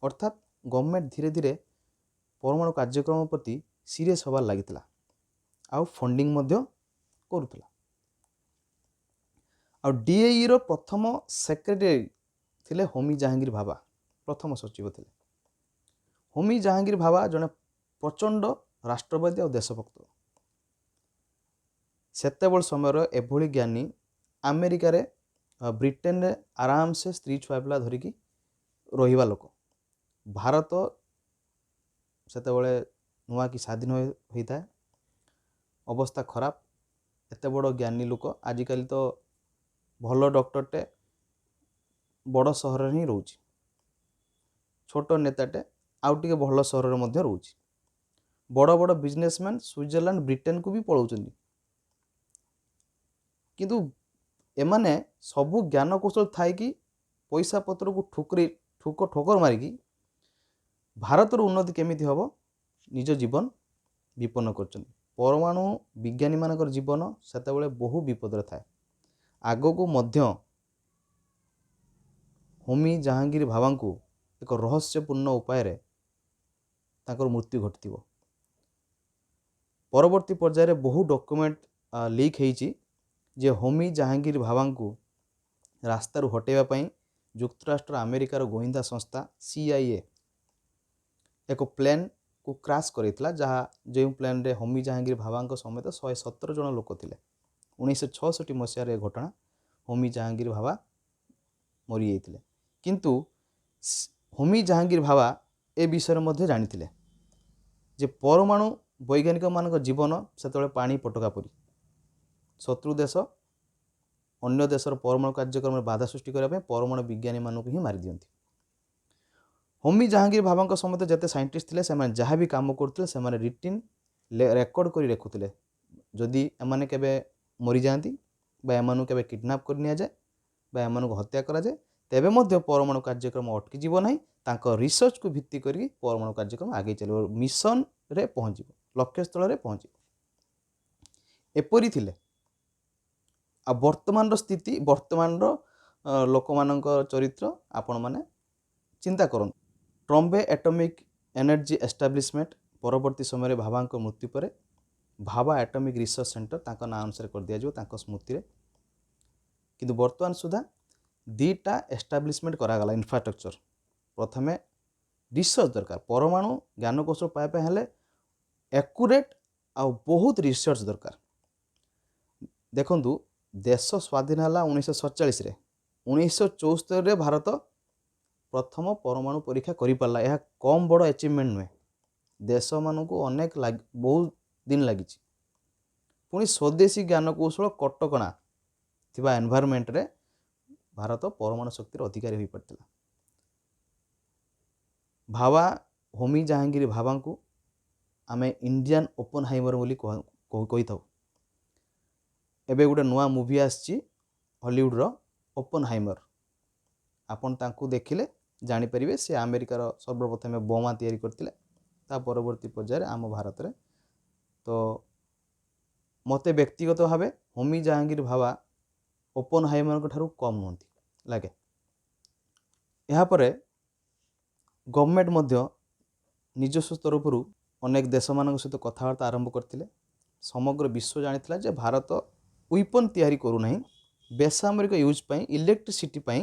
ଅର୍ଥାତ୍ ଗଭର୍ଣ୍ଣମେଣ୍ଟ ଧୀରେ ଧୀରେ ପରମାଣୁ କାର୍ଯ୍ୟକ୍ରମ ପ୍ରତି ସିରିୟସ୍ ହେବାରେ ଲାଗିଥିଲା ଆଉ ଫଣ୍ଡିଂ ମଧ୍ୟ କରୁଥିଲା। ଆଉ ଡିଏଇର ପ୍ରଥମ ସେକ୍ରେଟାରୀ ଥିଲେ ହୋମି ଜାହାଙ୍ଗୀର ଭାବା, ପ୍ରଥମ ସଚିବ ଥିଲେ। ହୋମି ଜାହାଙ୍ଗୀର ଭାବା ଜଣେ ପ୍ରଚଣ୍ଡ ରାଷ୍ଟ୍ରବାଦୀ ଆଉ ଦେଶଭକ୍ତ। ସେତେବେଳେ ସମୟର ଏଭଳି ଜ୍ଞାନୀ ଆମେରିକାରେ, ବ୍ରିଟେନରେ ଆରାମସେ ସ୍ତ୍ରୀ ଛୁଆ ପିଲା ଧରିକି ରହିବା ଲୋକ। ଭାରତ ସେତେବେଳେ ନୂଆ କି ସ୍ୱାଧୀନ ହୋଇଥାଏ, ଅବସ୍ଥା ଖରାପ। ଏତେ ବଡ଼ ଜ୍ଞାନୀ ଲୋକ, ଆଜିକାଲି ତ ଭଲ ଡକ୍ଟରଟେ ବଡ଼ ସହରରେ ହିଁ ରହୁଛି, ଛୋଟ ନେତାଟେ ଆଉ ଟିକେ ଭଲ ସହରରେ ମଧ୍ୟ ରହୁଛି, ବଡ଼ ବଡ଼ ବିଜନେସମ୍ୟାନ୍ ସୁଇଜରଲ୍ୟାଣ୍ଡ, ବ୍ରିଟେନକୁ ବି ପଳାଉଛନ୍ତି। କିନ୍ତୁ ଏମାନେ ସବୁ ଜ୍ଞାନକୌଶଳ ଥାଇକି ପଇସା ପତ୍ରକୁ ଠୁକରି ଠୁକ ଠୋକର ମାରିକି ଭାରତର ଉନ୍ନତି କେମିତି ହେବ ନିଜ ଜୀବନ ବିପନ୍ନ କରୁଛନ୍ତି। ପରମାଣୁ ବିଜ୍ଞାନୀମାନଙ୍କର ଜୀବନ ସେତେବେଳେ ବହୁ ବିପଦରେ ଥାଏ। ଆଗକୁ ମଧ୍ୟ ହୋମି ଜାହାଙ୍ଗୀର ଭାବାଙ୍କୁ ଏକ ରହସ୍ୟପୂର୍ଣ୍ଣ ଉପାୟରେ ତାଙ୍କର ମୃତ୍ୟୁ ଘଟିଥିବ। ପରବର୍ତ୍ତୀ ପର୍ଯ୍ୟାୟରେ ବହୁ ଡକ୍ୟୁମେଣ୍ଟ ଲିକ୍ ହେଇଛି ଯେ ହୋମି ଜାହାଙ୍ଗୀର ଭାବାଙ୍କୁ ରାସ୍ତାରୁ ହଟାଇବା ପାଇଁ ଯୁକ୍ତରାଷ୍ଟ୍ର ଆମେରିକାର ଗୋଇନ୍ଦା ସଂସ୍ଥା CIA ଏକ ପ୍ଲେନ୍କୁ କ୍ରାସ୍ କରାଇଥିଲା, ଯାହା ଯେଉଁ ପ୍ଲେନ୍ରେ ହୋମି ଜାହାଙ୍ଗୀର ଭାବାଙ୍କ ସମେତ 117 ଜଣ ଲୋକ ଥିଲେ। 1966 ମସିହାରେ ଏ ଘଟଣା, ହୋମି ଜାହାଙ୍ଗୀର ଭାବା ମରିଯାଇଥିଲେ। କିନ୍ତୁ ହୋମି ଜାହାଙ୍ଗୀର ଭାବା ଏ ବିଷୟରେ ମଧ୍ୟ ଜାଣିଥିଲେ ଯେ ପରମାଣୁ ବୈଜ୍ଞାନିକମାନଙ୍କ ଜୀବନ ସେତେବେଳେ ପାଣି ଫୋଟକା ପରି। ଶତ୍ରୁ ଦେଶ ଅନ୍ୟ ଦେଶର ପରମାଣୁ କାର୍ଯ୍ୟକ୍ରମରେ ବାଧା ସୃଷ୍ଟି କରିବା ପାଇଁ ପରମାଣୁ ବିଜ୍ଞାନୀମାନଙ୍କୁ ହିଁ ମାରିଦିଅନ୍ତି। ହୋମି ଜାହାଙ୍ଗୀର ଭାବାଙ୍କ ସମେତ ଯେତେ ସାଇଣ୍ଟିଷ୍ଟ ଥିଲେ, ସେମାନେ ଯାହା ବି କାମ କରୁଥିଲେ, ସେମାନେ ରିଟିନ୍ ରେକର୍ଡ଼ କରି ରଖୁଥିଲେ। ଯଦି ଏମାନେ କେବେ ମରିଯାଆନ୍ତି ବା ଏମାନଙ୍କୁ କେବେ କିଡ଼ନାପ୍ କରି ନିଆଯାଏ ବା ଏମାନଙ୍କୁ ହତ୍ୟା କରାଯାଏ, ତେବେ ମଧ୍ୟ ପରମାଣୁ କାର୍ଯ୍ୟକ୍ରମ ଅଟକିଯିବ ନାହିଁ। ତାଙ୍କ ରିସର୍ଚ୍ଚକୁ ଭିତ୍ତି କରିକି ପରମାଣୁ କାର୍ଯ୍ୟକ୍ରମ ଆଗେଇ ଚାଲିବ, ମିଶନରେ ପହଞ୍ଚିବ, ଲକ୍ଷ୍ୟସ୍ଥଳରେ ପହଞ୍ଚିବ। ଏପରି ଥିଲେ। ଆଉ ବର୍ତ୍ତମାନର ସ୍ଥିତି, ବର୍ତ୍ତମାନର ଲୋକମାନଙ୍କ ଚରିତ୍ର ଆପଣମାନେ ଚିନ୍ତା କରନ୍ତୁ। ଟ୍ରମ୍ବେ ଆଟମିକ୍ ଏନର୍ଜି ଏଷ୍ଟାବ୍ଲିଶମେଣ୍ଟ, ପରବର୍ତ୍ତୀ ସମୟରେ ଭାବାଙ୍କ ମୃତ୍ୟୁ ପରେ ଭାବା ଆଟମିକ୍ ରିସର୍ଚ୍ଚ ସେଣ୍ଟର ତାଙ୍କ ନାଁ ଅନୁସାରେ କରିଦିଆଯିବ ତାଙ୍କ ସ୍ମୃତିରେ। କିନ୍ତୁ ବର୍ତ୍ତମାନ ସୁଦ୍ଧା 2ଟା ଏଷ୍ଟାବ୍ଲିଶମେଣ୍ଟ କରାଗଲା ଇନଫ୍ରାଷ୍ଟ୍ରକ୍ଚର। ପ୍ରଥମେ ରିସର୍ଚ୍ଚ ଦରକାର। ପରମାଣୁ ଜ୍ଞାନକୌଶଳ ପାଇବା ପାଇଁ ହେଲେ ଆକୁରେଟ୍ ଆଉ ବହୁତ ରିସର୍ଚ୍ଚ ଦରକାର। ଦେଖନ୍ତୁ, ଦେଶ ସ୍ୱାଧୀନ ହେଲା 1947ରେ, 1974ରେ ଭାରତ ପ୍ରଥମ ପରମାଣୁ ପରୀକ୍ଷା କରିପାରିଲା। ଏହା କମ୍ ବଡ଼ ଆଚିଭମେଣ୍ଟ ନୁହେଁ। ଦେଶମାନଙ୍କୁ ଅନେକ ବହୁତ ଦିନ ଲାଗିଛି। ପୁଣି ସ୍ୱଦେଶୀ ଜ୍ଞାନକୌଶଳ କଟକଣା ଥିବା ଏନଭାଇରନମେଣ୍ଟରେ ଭାରତ ପରମାଣୁ ଶକ୍ତିର ଅଧିକାରୀ ହୋଇପାରିଥିଲା। ଭାବା, ହୋମି ଜାହାଙ୍ଗୀର ଭାବାଙ୍କୁ ଆମେ ଇଣ୍ଡିଆନ୍ ଓପନହାଇମର ବୋଲି କହିଥାଉ। ଏବେ ଗୋଟେ ନୂଆ ମୁଭି ଆସିଛି ହଲିଉଡ଼ର ଓପନହାଇମର। ଆପଣ ତାଙ୍କୁ ଦେଖିଲେ ଜାଣିପାରିବେ, ସେ ଆମେରିକାର ସର୍ବପ୍ରଥମେ ବୋମା ତିଆରି କରିଥିଲେ, ତା ପରବର୍ତ୍ତୀ ପର୍ଯ୍ୟାୟରେ ଆମ ଭାରତରେ। ତ ମୋତେ ବ୍ୟକ୍ତିଗତ ଭାବେ ହୋମି ଜାହାଙ୍ଗୀର ଭାବା ଓପନହାଇମରଙ୍କ ଠାରୁ କମ୍ ନୁହନ୍ତି ଲାଗେ। ଏହାପରେ ଗଭର୍ଣ୍ଣମେଣ୍ଟ ମଧ୍ୟ ନିଜସ୍ୱ ତରଫରୁ ଅନେକ ଦେଶମାନଙ୍କ ସହିତ କଥାବାର୍ତ୍ତା ଆରମ୍ଭ କରିଥିଲେ। ସମଗ୍ର ବିଶ୍ୱ ଜାଣିଥିଲା ଯେ ଭାରତ ୱିପନ୍ ତିଆରି କରୁନାହିଁ, ବେସାମରିକ ୟୁଜ୍ ପାଇଁ, ଇଲେକ୍ଟ୍ରିସିଟି ପାଇଁ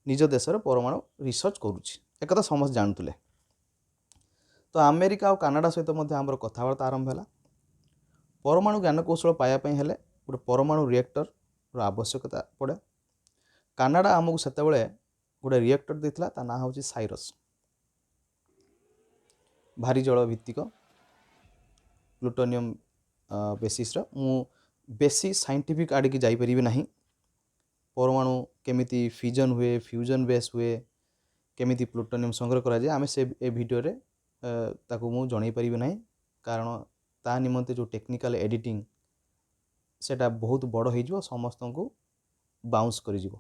ନିଜ ଦେଶରେ ପରମାଣୁ ରିସର୍ଚ୍ଚ କରୁଛି। ଏକଥା ସମସ୍ତେ ଜାଣୁଥିଲେ। ତ ଆମେରିକା ଆଉ କାନାଡ଼ା ସହିତ ମଧ୍ୟ ଆମର କଥାବାର୍ତ୍ତା ଆରମ୍ଭ ହେଲା। ପରମାଣୁ ଜ୍ଞାନକୌଶଳ ପାଇବା ପାଇଁ ହେଲେ ଗୋଟେ ପରମାଣୁ ରିଏକ୍ଟରର ଆବଶ୍ୟକତା ପଡ଼େ। କାନାଡ଼ା ଆମକୁ ସେତେବେଳେ ଗୋଟେ ରିଏକ୍ଟର ଦେଇଥିଲା, ତା ନାଁ ହେଉଛି ସାଇରସ୍। ଭାରି ଜଳ ଭିତ୍ତିକ ପ୍ଲୁଟୋନିୟମ୍ ବେସିସ୍ର। ମୁଁ ବେଶୀ ସାଇଣ୍ଟିଫିକ୍ ଆଡ଼ିକି ଯାଇପାରିବି ନାହିଁ। ପରମାଣୁ କେମିତି ଫିଜନ୍ ହୁଏ, ଫ୍ୟୁଜନ୍ ବେସ୍ ହୁଏ, କେମିତି ପ୍ଲୁଟୋନିୟମ୍ ସଂଗ୍ରହ କରାଯାଏ, ଆମେ ସେ ଏ ଭିଡ଼ିଓରେ ତାକୁ ମୁଁ ଜଣାଇ ପାରିବି ନାହିଁ, କାରଣ ତା ନିମନ୍ତେ ଯେଉଁ ଟେକ୍ନିକାଲ୍ ଏଡ଼ିଟିଂ ସେଇଟା ବହୁତ ବଡ଼ ହେଇଯିବ, ସମସ୍ତଙ୍କୁ ବାଉନ୍ସ କରିଯିବ।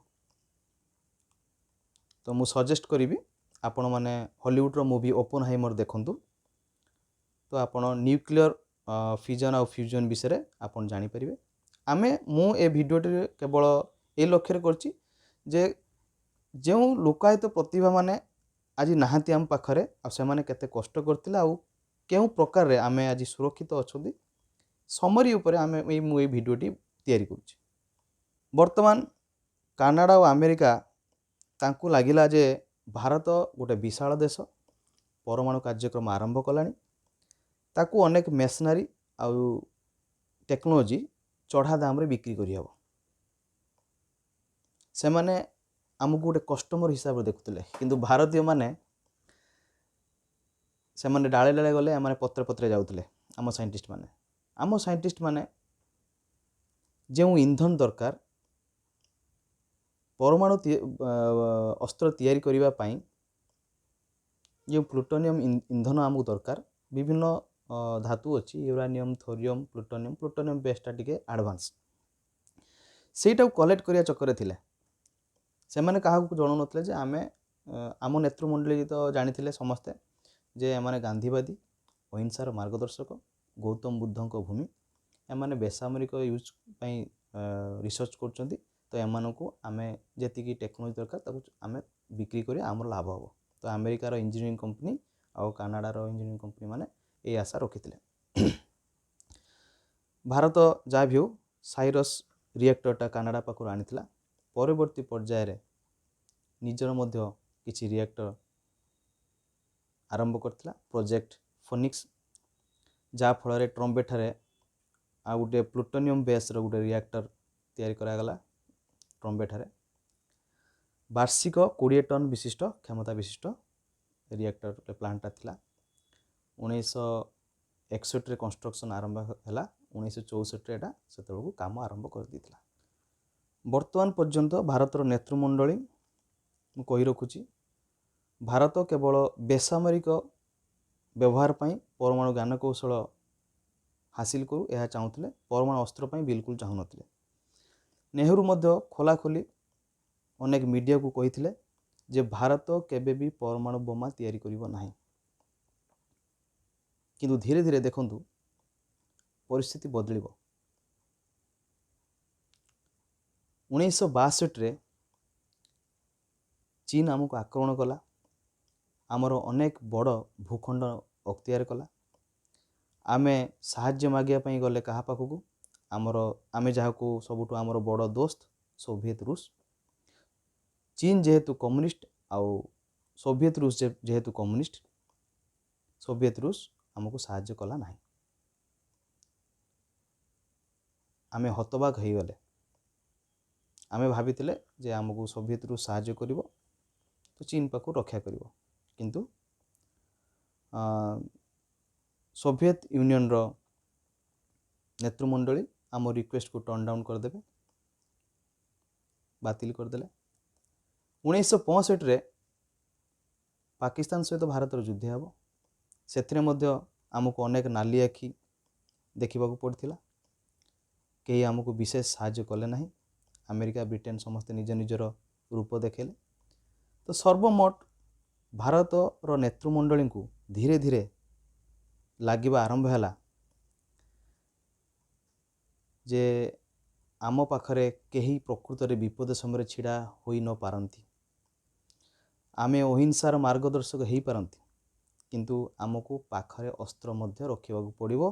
ତ ମୁଁ ସଜେଷ୍ଟ କରିବି, ଆପଣମାନେ ହଲିଉଡ଼ର ମୁଭି ଓପନହାଇମର ଦେଖନ୍ତୁ, ତ ଆପଣ ନ୍ୟୁକ୍ଲିୟର ଫିଜନ୍ ଆଉ ଫ୍ୟୁଜନ୍ ବିଷୟରେ ଆପଣ ଜାଣିପାରିବେ। ମୁଁ ଏ ଭିଡ଼ିଓଟିରେ କେବଳ ଏ ଲକ୍ଷ୍ୟରେ କରିଛି ଯେ ଯେଉଁ ଲୁକାୟିତ ପ୍ରତିଭାମାନେ ଆଜି ନାହାନ୍ତି ଆମ ପାଖରେ, ଆଉ ସେମାନେ କେତେ କଷ୍ଟ କରିଥିଲେ, ଆଉ କେଉଁ ପ୍ରକାରରେ ଆମେ ଆଜି ସୁରକ୍ଷିତ ଅଛନ୍ତି, ସମରି ଉପରେ ମୁଁ ଏଇ ଭିଡ଼ିଓଟି ତିଆରି କରୁଛି। ବର୍ତ୍ତମାନ କାନାଡ଼ା ଓ ଆମେରିକା ତାଙ୍କୁ ଲାଗିଲା ଯେ ଭାରତ ଗୋଟେ ବିଶାଳ ଦେଶ, ପରମାଣୁ କାର୍ଯ୍ୟକ୍ରମ ଆରମ୍ଭ କଲାଣି, ତାକୁ ଅନେକ ମେସିନାରୀ ଆଉ ଟେକ୍ନୋଲୋଜି ଚଢ଼ା ଦାମରେ ବିକ୍ରି କରିହେବ। ସେମାନେ ଆମକୁ ଗୋଟେ କଷ୍ଟମର ହିସାବରେ ଦେଖୁଥିଲେ, କିନ୍ତୁ ଭାରତୀୟମାନେ ସେମାନେ ଡାଳେ ଡାଳେ ଗଲେ, ଏମାନେ ପତ୍ରେ ପତ୍ରେ ଯାଉଥିଲେ। ଆମ ସାଇଣ୍ଟିଷ୍ଟ ମାନେ ଯେଉଁ ଇନ୍ଧନ ଦରକାର ପରମାଣୁ ଅସ୍ତ୍ର ତିଆରି କରିବା ପାଇଁ, ଯେଉଁ ପ୍ଲୁଟୋନିୟମ୍ ଇନ୍ଧନ ଆମକୁ ଦରକାର, ବିଭିନ୍ନ ଧାତୁ ଅଛି, ୟୁରାନିୟମ୍, ଥୋରିୟମ୍, ପ୍ଲୁଟୋନିୟମ୍, ପ୍ଲୁଟୋନିୟମ୍ ବେସ୍ଟା ଟିକେ ଆଡ଼ଭାନ୍ସ, ସେଇଟାକୁ କଲେକ୍ଟ କରିବା ଚକ୍କରରେ ଥିଲେ। ସେମାନେ କାହାକୁ ଜଣାଉନଥିଲେ ଯେ ଆମ ନେତୃମଣ୍ଡଳୀ ତ ଜାଣିଥିଲେ ସମସ୍ତେ ଯେ ଏମାନେ ଗାନ୍ଧୀବାଦୀ, ଅହିଂସାର ମାର୍ଗଦର୍ଶକ, ଗୌତମ ବୁଦ୍ଧଙ୍କ ଭୂମି, ଏମାନେ ବେସାମରିକ ୟୁଜ୍ ପାଇଁ ରିସର୍ଚ୍ଚ କରୁଛନ୍ତି, ତ ଏମାନଙ୍କୁ ଆମେ ଯେତିକି ଟେକ୍ନୋଲୋଜି ଦରକାର ତାକୁ ଆମେ ବିକ୍ରି କରି ଆମର ଲାଭ ହେବ। ତ ଆମେରିକାର ଇଞ୍ଜିନିୟରିଂ କମ୍ପାନୀ ଆଉ କାନାଡ଼ାର ଇଞ୍ଜିନିୟରିଂ କମ୍ପାନୀ ମାନେ ଏଇ ଆଶା ରଖିଥିଲେ। ଭାରତ ଯାହା ବି ହେଉ ସାଇରସ୍ ରିଏକ୍ଟରଟା କାନାଡ଼ା ପାଖରୁ ଆଣିଥିଲା। ପରବର୍ତ୍ତୀ ପର୍ଯ୍ୟାୟରେ ନିଜର ମଧ୍ୟ କିଛି ରିଏକ୍ଟର ଆରମ୍ଭ କରିଥିଲା, ପ୍ରୋଜେକ୍ଟ ଫୋନିକ୍ସ, ଯାହାଫଳରେ ଟ୍ରମ୍ବେଠାରେ ଆଉ ଗୋଟିଏ ପ୍ଲୁଟୋନିୟମ୍ ବେସ୍ର ଗୋଟେ ରିଆକ୍ଟର ତିଆରି କରାଗଲା। ଟ୍ରମ୍ବେଠାରେ ବାର୍ଷିକ 20 ଟନ୍ ବିଶିଷ୍ଟ କ୍ଷମତା ବିଶିଷ୍ଟ ରିଆକ୍ଟର ପ୍ଲାଣ୍ଟଟା ଥିଲା। 1961ରେ କନଷ୍ଟ୍ରକ୍ସନ୍ ଆରମ୍ଭ ହେଲା, 1964ରେ ଏଇଟା ସେତେବେଳକୁ କାମ ଆରମ୍ଭ କରିଦେଇଥିଲା। ବର୍ତ୍ତମାନ ପର୍ଯ୍ୟନ୍ତ ଭାରତର ନେତୃମଣ୍ଡଳୀ, ମୁଁ କହି ରଖୁଛି, ଭାରତ କେବଳ ବେସାମରିକ ବ୍ୟବହାର ପାଇଁ ପରମାଣୁ ଜ୍ଞାନକୌଶଳ ହାସିଲ କରୁ ଏହା ଚାହୁଁଥିଲେ, ପରମାଣୁ ଅସ୍ତ୍ର ପାଇଁ ବିଲକୁଲ ଚାହୁଁନଥିଲେ। ନେହେରୁ ମଧ୍ୟ ଖୋଲାଖୋଲି ଅନେକ ମିଡ଼ିଆକୁ କହିଥିଲେ ଯେ ଭାରତ କେବେ ବି ପରମାଣୁ ବୋମା ତିଆରି କରିବ ନାହିଁ। କିନ୍ତୁ ଧୀରେ ଧୀରେ ଦେଖନ୍ତୁ ପରିସ୍ଥିତି ବଦଳିବ। 1962ରେ ଚୀନ ଆମକୁ ଆକ୍ରମଣ କଲା, ଆମର ଅନେକ ବଡ଼ ଭୂଖଣ୍ଡ ଅକ୍ତିଆର କଲା। ଆମେ ସାହାଯ୍ୟ ମାଗିବା ପାଇଁ ଗଲେ କାହା ପାଖକୁ? ଆମର ଆମେ ଯାହାକୁ ସବୁଠୁ ଆମର ବଡ଼ ଦୋସ୍ତ ସୋଭିଏତ ରୁଷ। ଚୀନ ଯେହେତୁ କମ୍ୟୁନିଷ୍ଟ ଆଉ ସୋଭିଏତ ରୁଷ ଯେହେତୁ କମ୍ୟୁନିଷ୍ଟ, ସୋଭିଏତ ରୁଷ ଆମକୁ ସାହାଯ୍ୟ କଲା ନାହିଁ। ଆମେ ହତବାକ ହେଇଗଲେ। ଆମେ ଭାବିଥିଲେ ଯେ ଆମକୁ ସୋଭିଏତ ରୁଷ ସାହାଯ୍ୟ କରିବ ତ ଚୀନ ପାଖକୁ ରକ୍ଷା କରିବ, କିନ୍ତୁ ସୋଭିଏତ ୟୁନିୟନର ନେତୃମଣ୍ଡଳୀ ଆମ ରିକ୍ୱେଷ୍ଟକୁ ଟର୍ନ ଡାଉନ୍ କରିଦେବେ, ବାତିଲ କରିଦେଲେ। 1965ରେ ପାକିସ୍ତାନ ସହିତ ଭାରତର ଯୁଦ୍ଧ ହେବ। ସେଥିରେ ମଧ୍ୟ ଆମକୁ ଅନେକ ନାଲି ଆଖି ଦେଖିବାକୁ ପଡ଼ିଥିଲା। କେହି ଆମକୁ ବିଶେଷ ସାହାଯ୍ୟ କଲେ ନାହିଁ। ଆମେରିକା, ବ୍ରିଟେନ ସମସ୍ତେ ନିଜ ନିଜର ରୂପ ଦେଖେଇଲେ। ତ ସର୍ବମୋଟ ଭାରତର ନେତୃମଣ୍ଡଳୀଙ୍କୁ ଧୀରେ ଧୀରେ ଲାଗିବା ଆରମ୍ଭ ହେଲା ଯେ ଆମ ପାଖରେ କେହି ପ୍ରକୃତରେ ବିପଦ ସମୟରେ ଛିଡ଼ା ହୋଇ ନପାରନ୍ତି। ଆମେ ଅହିଂସାର ମାର୍ଗଦର୍ଶକ ହେଇପାରନ୍ତି, କିନ୍ତୁ ଆମକୁ ପାଖରେ ଅସ୍ତ୍ର ମଧ୍ୟ ରଖିବାକୁ ପଡ଼ିବ,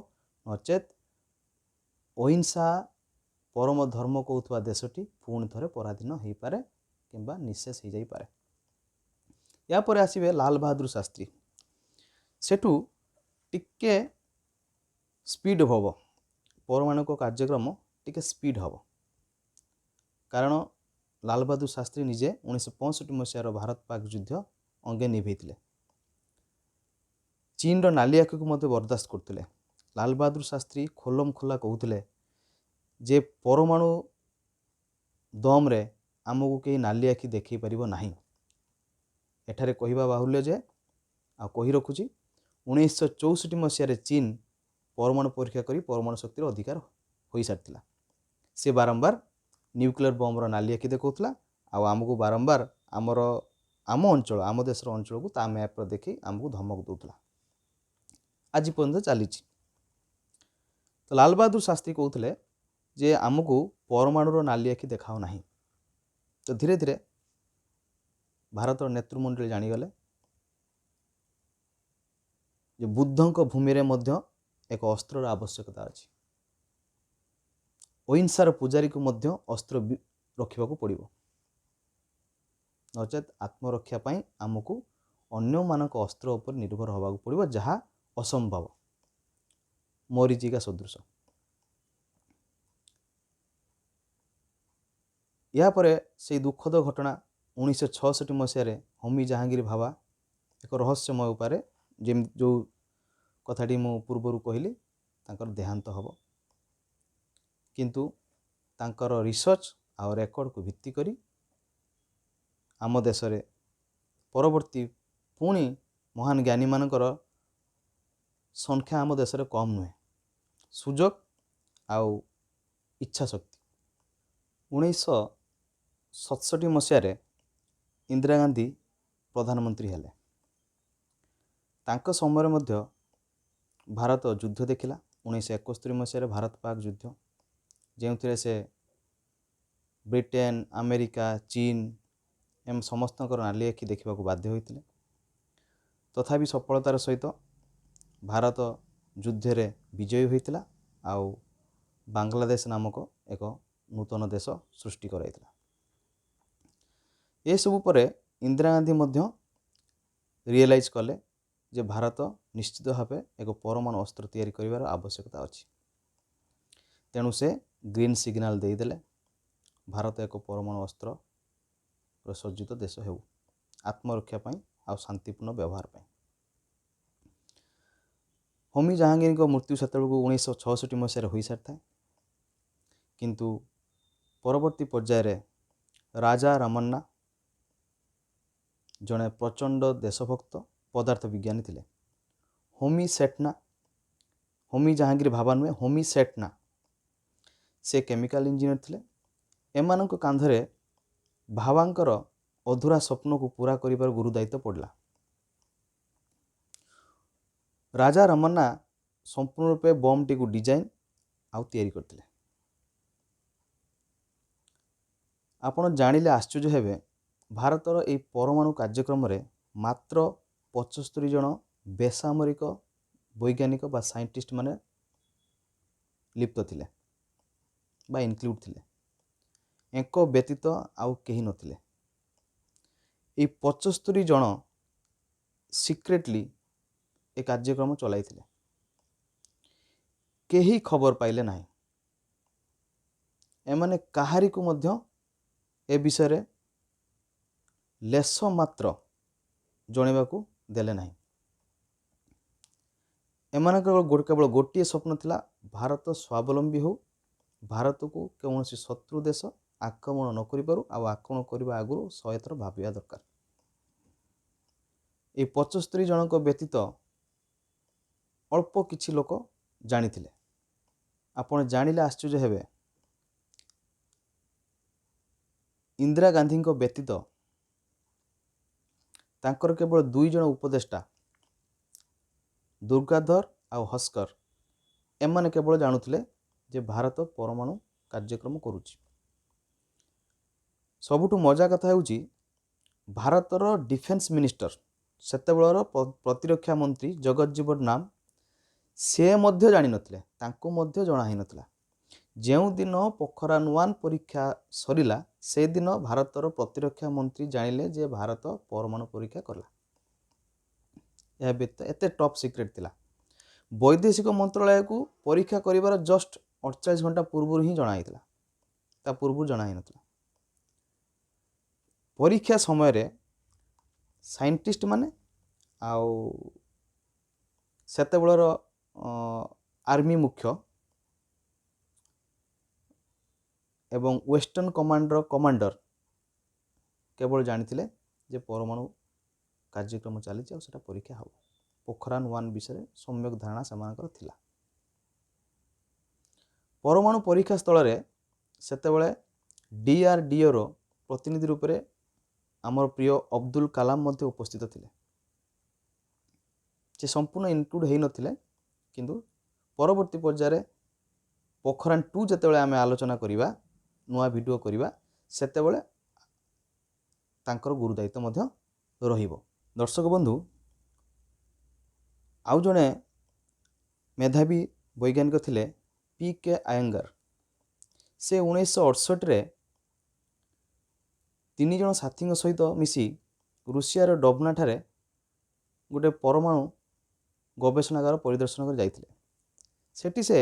ନଚେତ୍ ଅହିଂସା ପରମ ଧର୍ମ କହୁଥିବା ଦେଶଟି ପୁଣି ଥରେ ପରାଧୀନ ହେଇପାରେ କିମ୍ବା ନିଃଶେଷ ହେଇଯାଇପାରେ। ଏହାପରେ ଆସିବେ ଲାଲ ବାହାଦୁର ଶାସ୍ତ୍ରୀ। ସେଠୁ ଟିକେ ସ୍ପିଡ଼ ହେବ, ପରମାଣୁକ କାର୍ଯ୍ୟକ୍ରମ ଟିକେ ସ୍ପିଡ଼ ହେବ, କାରଣ ଲାଲ ବାହାଦୁର ଶାସ୍ତ୍ରୀ ନିଜେ 1965 ମସିହାର ଭାରତ ପାକ ଯୁଦ୍ଧ ଅଙ୍ଗେ ନିଭେଇଥିଲେ। ଚୀନର ନାଲି ଆଖିକୁ ମଧ୍ୟ ବରଦାସ୍ତ କରୁଥିଲେ। ଲାଲ ବାହାଦୁର ଶାସ୍ତ୍ରୀ ଖୋଲମ ଖୋଲା କହୁଥିଲେ ଯେ ପରମାଣୁ ଦମରେ ଆମକୁ କେହି ନାଲି ଆଖି ଦେଖାଇ ପାରିବ ନାହିଁ। ଏଠାରେ କହିବା ବାହୁଲ୍ୟ ଯେ, ଆଉ କହି ରଖୁଛି, 1964 ମସିହାରେ ଚୀନ ପରମାଣୁ ପରୀକ୍ଷା କରି ପରମାଣୁ ଶକ୍ତିର ଅଧିକାର ହୋଇସାରିଥିଲା। ସେ ବାରମ୍ବାର ନ୍ୟୁକ୍ଲିୟର ବମ୍ର ନାଲି ଆଖି ଦେଖାଉଥିଲା ଆଉ ଆମକୁ ବାରମ୍ବାର ଆମର ଆମ ଅଞ୍ଚଳ, ଆମ ଦେଶର ଅଞ୍ଚଳକୁ ତା ମ୍ୟାପ୍ରେ ଦେଖି ଆମକୁ ଧମକ ଦେଉଥିଲା। ଆଜି ପର୍ଯ୍ୟନ୍ତ ଚାଲିଛି। ତ ଲାଲ ବାହାଦୁର ଶାସ୍ତ୍ରୀ କହୁଥିଲେ ଯେ ଆମକୁ ପରମାଣୁର ନାଲି ଆଖି ଦେଖାଅ ନାହିଁ। ତ ଧୀରେ ଧୀରେ ଭାରତର ନେତୃମଣ୍ଡଳୀ ଜାଣିଗଲେ ଯେ ବୁଦ୍ଧଙ୍କ ଭୂମିରେ ମଧ୍ୟ ଏକ ଅସ୍ତ୍ରର ଆବଶ୍ୟକତା ଅଛି। ଅହିଂସାର ପୂଜାରୀକୁ ମଧ୍ୟ ଅସ୍ତ୍ର ରଖିବାକୁ ପଡ଼ିବ, ନଚେତ୍ ଆତ୍ମରକ୍ଷା ପାଇଁ ଆମକୁ ଅନ୍ୟମାନଙ୍କ ଅସ୍ତ୍ର ଉପରେ ନିର୍ଭର ହେବାକୁ ପଡ଼ିବ, ଯାହା ଅସମ୍ଭବ, ମରିଚିକା ସଦୃଶ। ଏହାପରେ ସେଇ ଦୁଃଖଦ ଘଟଣା 1966 ମସିହାରେ ହୋମି ଜାହାଙ୍ଗୀର ଭାବା ଏକ ରହସ୍ୟମୟ ଉପାୟରେ, ଯେମିତି ଯେଉଁ କଥାଟି ମୁଁ ପୂର୍ବରୁ କହିଲି, ତାଙ୍କର ଦେହାନ୍ତ ହେବ। କିନ୍ତୁ ତାଙ୍କର ରିସର୍ଚ୍ଚ ଆଉ ରେକର୍ଡ଼କୁ ଭିତ୍ତି କରି ଆମ ଦେଶରେ ପରବର୍ତ୍ତୀ ପୁଣି ମହାନ ଜ୍ଞାନୀମାନଙ୍କର ସଂଖ୍ୟା ଆମ ଦେଶରେ କମ୍ ନୁହେଁ, ସୁଯୋଗ ଆଉ ଇଚ୍ଛା ଶକ୍ତି। 1967 ମସିହାରେ ଇନ୍ଦିରା ଗାନ୍ଧୀ ପ୍ରଧାନମନ୍ତ୍ରୀ ହେଲେ। ତାଙ୍କ ସମୟରେ ମଧ୍ୟ ଭାରତ ଯୁଦ୍ଧ ଦେଖିଲା। 1971 ମସିହାରେ ଭାରତ ପାକ ଯୁଦ୍ଧ, ଯେଉଁଥିରେ ସେ ବ୍ରିଟେନ, ଆମେରିକା, ଚୀନ ଏମ ସମସ୍ତଙ୍କର ନାଲି ଆଖି ଦେଖିବାକୁ ବାଧ୍ୟ ହୋଇଥିଲେ। ତଥାପି ସଫଳତାର ସହିତ ଭାରତ ଯୁଦ୍ଧରେ ବିଜୟୀ ହୋଇଥିଲା ଆଉ ବାଂଲାଦେଶ ନାମକ ଏକ ନୂତନ ଦେଶ ସୃଷ୍ଟି କରାଯାଇଥିଲା। ଏସବୁ ପରେ ଇନ୍ଦିରା ଗାନ୍ଧୀ ମଧ୍ୟ ରିଏଲାଇଜ୍ କଲେ ଯେ ଭାରତ ନିଶ୍ଚିତ ଭାବେ ଏକ ପରମାଣୁ ଅସ୍ତ୍ର ତିଆରି କରିବାର ଆବଶ୍ୟକତା ଅଛି। ତେଣୁ ସେ ଗ୍ରୀନ୍ ସିଗ୍ନାଲ ଦେଇଦେଲେ, ଭାରତ ଏକ ପରମାଣୁ ଅସ୍ତ୍ରର ସଜ୍ଜିତ ଦେଶ ହେଉ, ଆତ୍ମରକ୍ଷା ପାଇଁ ଆଉ ଶାନ୍ତିପୂର୍ଣ୍ଣ ବ୍ୟବହାର ପାଇଁ। ହୋମି ଜାହାଙ୍ଗୀରଙ୍କ ମୃତ୍ୟୁ ସେତେବେଳକୁ 1966 ମସିହାରେ ହୋଇସାରିଥାଏ, କିନ୍ତୁ ପରବର୍ତ୍ତୀ ପର୍ଯ୍ୟାୟରେ ରାଜା ରାମନ୍ନା ଜଣେ ପ୍ରଚଣ୍ଡ ଦେଶଭକ୍ତ ପଦାର୍ଥ ବିଜ୍ଞାନୀ ଥିଲେ। ହୋମି ସେଠନା, ହୋମି ଜାହାଙ୍ଗୀର ଭାବା ନୁହେଁ, ହୋମି ସେଠନା, ସେ କେମିକାଲ ଇଞ୍ଜିନିୟର ଥିଲେ। ଏମାନଙ୍କ କାନ୍ଧରେ ଭାବାଙ୍କର ଅଧୁରା ସ୍ୱପ୍ନକୁ ପୂରା କରିବାର ଗୁରୁ ଦାୟିତ୍ୱ ପଡ଼ିଲା। ରାଜା ରମନ୍ନା ସମ୍ପୂର୍ଣ୍ଣ ରୂପେ ବମ୍ଟିକୁ ଡିଜାଇନ୍ ଆଉ ତିଆରି କରିଥିଲେ। ଆପଣ ଜାଣିଲେ ଆଶ୍ଚର୍ଯ୍ୟ ହେବେ, ଭାରତର ଏହି ପରମାଣୁ କାର୍ଯ୍ୟକ୍ରମରେ ମାତ୍ର 75 ଜଣ ବେସାମରିକ ବୈଜ୍ଞାନିକ ବା ସାଇଣ୍ଟିଷ୍ଟ ମାନେ ଲିପ୍ତ ଥିଲେ ବା ଇନକ୍ଲୁଡ଼ ଥିଲେ। ଏଙ୍କ ବ୍ୟତୀତ ଆଉ କେହି ନଥିଲେ। ଏଇ 75 ଜଣ ସିକ୍ରେଟଲି ଏ କାର୍ଯ୍ୟକ୍ରମ ଚଲାଇଥିଲେ। କେହି ଖବର ପାଇଲେ ନାହିଁ। ଏମାନେ କାହାରିକୁ ମଧ୍ୟ ଏ ବିଷୟରେ ଲେଶ ମାତ୍ର ଜଣାଇବାକୁ ଦେଲେ ନାହିଁ। ଏମାନଙ୍କର କେବଳ ଗୋଟିଏ ସ୍ୱପ୍ନ ଥିଲା, ଭାରତ ସ୍ୱାବଲମ୍ବୀ ହେଉ, ଭାରତକୁ କୌଣସି ଶତ୍ରୁ ଦେଶ ଆକ୍ରମଣ ନ କରିପାରୁ, ଆଉ ଆକ୍ରମଣ କରିବା ଆଗରୁ 100 ଥର ଭାବିବା ଦରକାର। ଏଇ 75 ଜଣଙ୍କ ବ୍ୟତୀତ ଅଳ୍ପ କିଛି ଲୋକ ଜାଣିଥିଲେ। ଆପଣ ଜାଣିଲେ ଆଶ୍ଚର୍ଯ୍ୟ ହେବେ, ଇନ୍ଦିରା ଗାନ୍ଧୀଙ୍କ ବ୍ୟତୀତ ତାଙ୍କର କେବଳ 2 ଜଣ ଉପଦେଷ୍ଟା, ଦୁର୍ଗାଧର ଆଉ ହସ୍କର, ଏମାନେ କେବଳ ଜାଣୁଥିଲେ ଯେ ଭାରତ ପରମାଣୁ କାର୍ଯ୍ୟକ୍ରମ କରୁଛି। ସବୁଠୁ ମଜା କଥା ହେଉଛି, ଭାରତର ଡିଫେନ୍ସ ମିନିଷ୍ଟର, ସେତେବେଳର ପ୍ରତିରକ୍ଷା ମନ୍ତ୍ରୀ ଜଗଜ୍ଜୀବନ ରାମ, ସେ ମଧ୍ୟ ଜାଣିନଥିଲେ, ତାଙ୍କୁ ମଧ୍ୟ ଜଣା ହେଇନଥିଲା। ଯେଉଁଦିନ ପୋଖରାନ 1 ପରୀକ୍ଷା ସରିଲା, ସେଦିନ ଭାରତର ପ୍ରତିରକ୍ଷା ମନ୍ତ୍ରୀ ଜାଣିଲେ ଯେ ଭାରତ ପରମାଣୁ ପରୀକ୍ଷା କଲା। ଏହା ବ୍ୟତୀତ ଏତେ ଟପ୍ ସିକ୍ରେଟ୍ ଥିଲା। ବୈଦେଶିକ ମନ୍ତ୍ରଣାଳୟକୁ ପରୀକ୍ଷା କରିବାର ଜଷ୍ଟ 48 ଘଣ୍ଟା ପୂର୍ବରୁ ହିଁ ଜଣା ହେଇଥିଲା, ତା ପୂର୍ବରୁ ଜଣା ହେଇନଥିଲା। ପରୀକ୍ଷା ସମୟରେ ସାଇଣ୍ଟିଷ୍ଟ ମାନେ ଆଉ ସେତେବେଳର ଆର୍ମି ମୁଖ୍ୟ ଏବଂ ୱେଷ୍ଟର୍ଣ୍ଣ କମାଣ୍ଡର କମାଣ୍ଡର କେବଳ ଜାଣିଥିଲେ ଯେ ପରମାଣୁ କାର୍ଯ୍ୟକ୍ରମ ଚାଲିଛି ଆଉ ସେଟା ପରୀକ୍ଷା ହେବ। ପୋଖରାନ 1 ବିଷୟରେ ସମ୍ୟକ ଧାରଣା ସେମାନଙ୍କର ଥିଲା। ପରମାଣୁ ପରୀକ୍ଷା ସ୍ଥଳରେ ସେତେବେଳେ ଡିଆରଡିଓର ପ୍ରତିନିଧି ରୂପରେ ଆମର ପ୍ରିୟ ଅବଦୁଲ କାଲାମ ମଧ୍ୟ ଉପସ୍ଥିତ ଥିଲେ। ସେ ସମ୍ପୂର୍ଣ୍ଣ ଇନକ୍ଲୁଡ଼ ହେଇନଥିଲେ, କିନ୍ତୁ ପରବର୍ତ୍ତୀ ପର୍ଯ୍ୟାୟରେ ପୋଖରାନ 2 ଯେତେବେଳେ ଆମେ ଆଲୋଚନା କରିବା, ନୂଆ ଭିଡ଼ିଓ କରିବା, ସେତେବେଳେ ତାଙ୍କର ଗୁରୁ ଦାୟିତ୍ୱ ମଧ୍ୟ ରହିବ। ଦର୍ଶକ ବନ୍ଧୁ, ଆଉ ଜଣେ ମେଧାବୀ ବୈଜ୍ଞାନିକ ଥିଲେ ପି କେ ଆୟଙ୍ଗର। ସେ 1968ରେ 3 ଜଣ ସାଥୀଙ୍କ ସହିତ ମିଶି ରୁଷିଆର ଡବ୍ନାଠାରେ ଗୋଟେ ପରମାଣୁ ଗବେଷଣାଗାର ପରିଦର୍ଶନ କରି ଯାଇଥିଲେ। ସେଠି ସେ